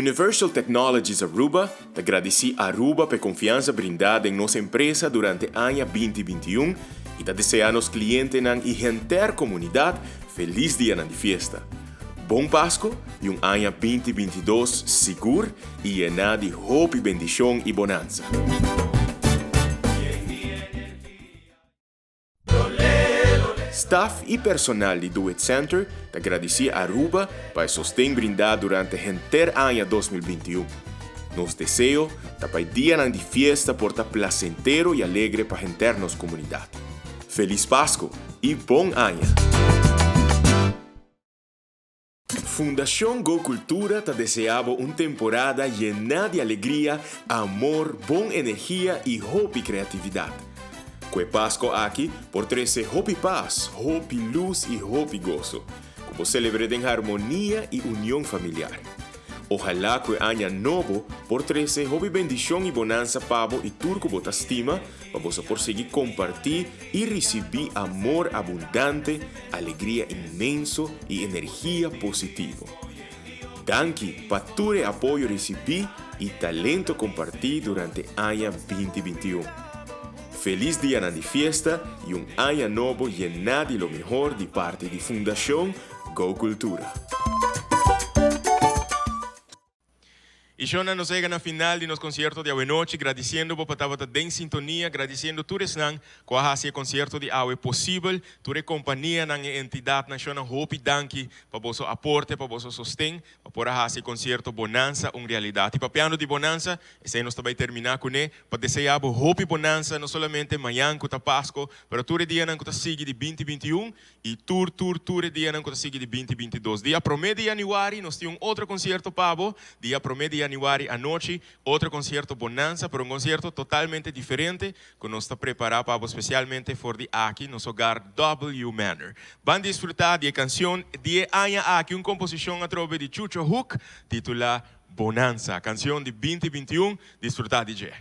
[SPEAKER 16] Universal Technologies Aruba ta gradici Aruba p'e confiansa brinda den nos empresa durante aña 2021 y ta desea nos clientenan y henter comunidad feliz dianan di fiesta. Bon Pasco y un aña 2022 sigur y yená di hopi bendicion y bonansa. Staf y personal di Do It Center ta gradici Aruba pa e sosten brindá durante henter aña 2021. Nos deseo ta pa e dianan di fiesta por ta placentero y alegre pa henter nos comunidad. Feliz Pasco y bon aña! Fundacion Go Cultura ta desea bo un temporada yená di alegria, amor, bon energia y hopi creatividad. Cu e Pasco aki por trece hopi paz, hopi luz y hopi goso. Cu bo celebre den harmonia y union familiar. Ojalá cu e aña nobo por trece hopi bendicion y bonansa pa bo y tur cu bo ta stima, pa boso por sigui comparti y ricibi amor abundante, alegria inmenso y energia positivo. Danki pa tur e apoyo ricibi y talento comparti durante aña 2021. Feliz dianan di fiesta y un aña nobo yená di lo mehor di parti di Fundacion Go Cultura.
[SPEAKER 1] Y shona nos a yega na final di nos concierto di awenochi, gradiciendo bo pa tabata den sintonia, gradiciendo tur esnan cu a haci e concierto di awe posibel, tur e companianan, e entidadnan, shona hopi danki pa boso aporte, pa boso sosten, pa por a haci e concierto Bonanza un realidad. Y papiando di Bonanza, esey nos ta bay termina cune, pa desea bo hopi bonanza, no solamente mañan cu ta Pasco, pero tur e dianan cu ta sigui di 2021, I tur tur tur e dianan ku ta sigui di 2022. Dia promé di yanüari nos tin un otro konsierto pa bo. Dia promé di yanüari anochi, otro konsierto Bonanza, pero un konsierto totalmente diferente ku nos ta prepará pa bo spesialmente for di aki nos hogar W Manor. Ban disfrutá di e kansion di e aña aki, un komposishon atrobe di Chucho Hoek titulá Bonanza. Kansion di 2021, disfrutá di dje.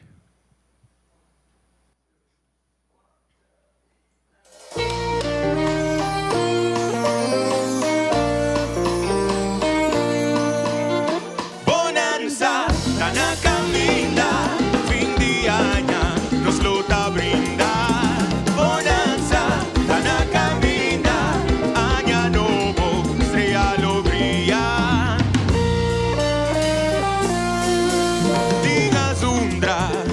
[SPEAKER 8] Bonanza ta na caminda, fin di aña nos lo ta brinda. Bonanza ta na caminda, aña nobo strea lo bria. Tin azundra.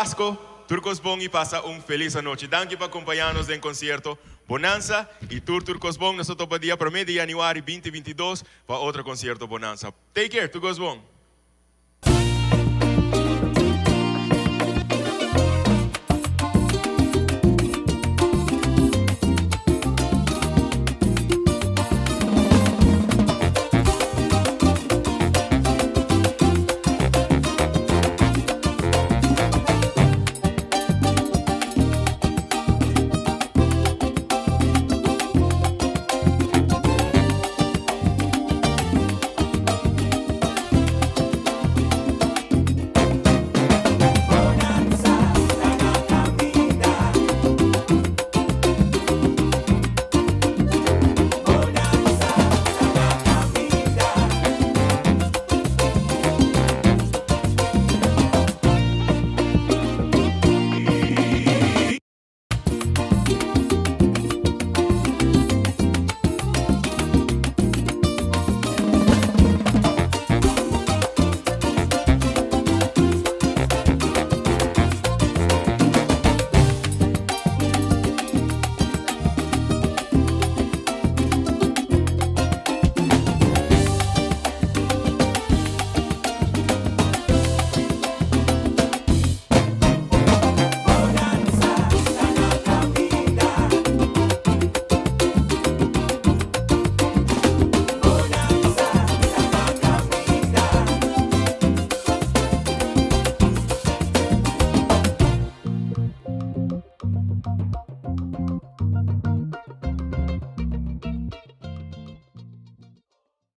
[SPEAKER 8] Pasco, tur cos bon y pasa un feliz anochi. Danki pa acompaña nos den concierto Bonanza y tur tur cos bon. Nos ta topa dia 1 di januari 2022 pa otro concierto Bonanza. Take care, tur cos bon.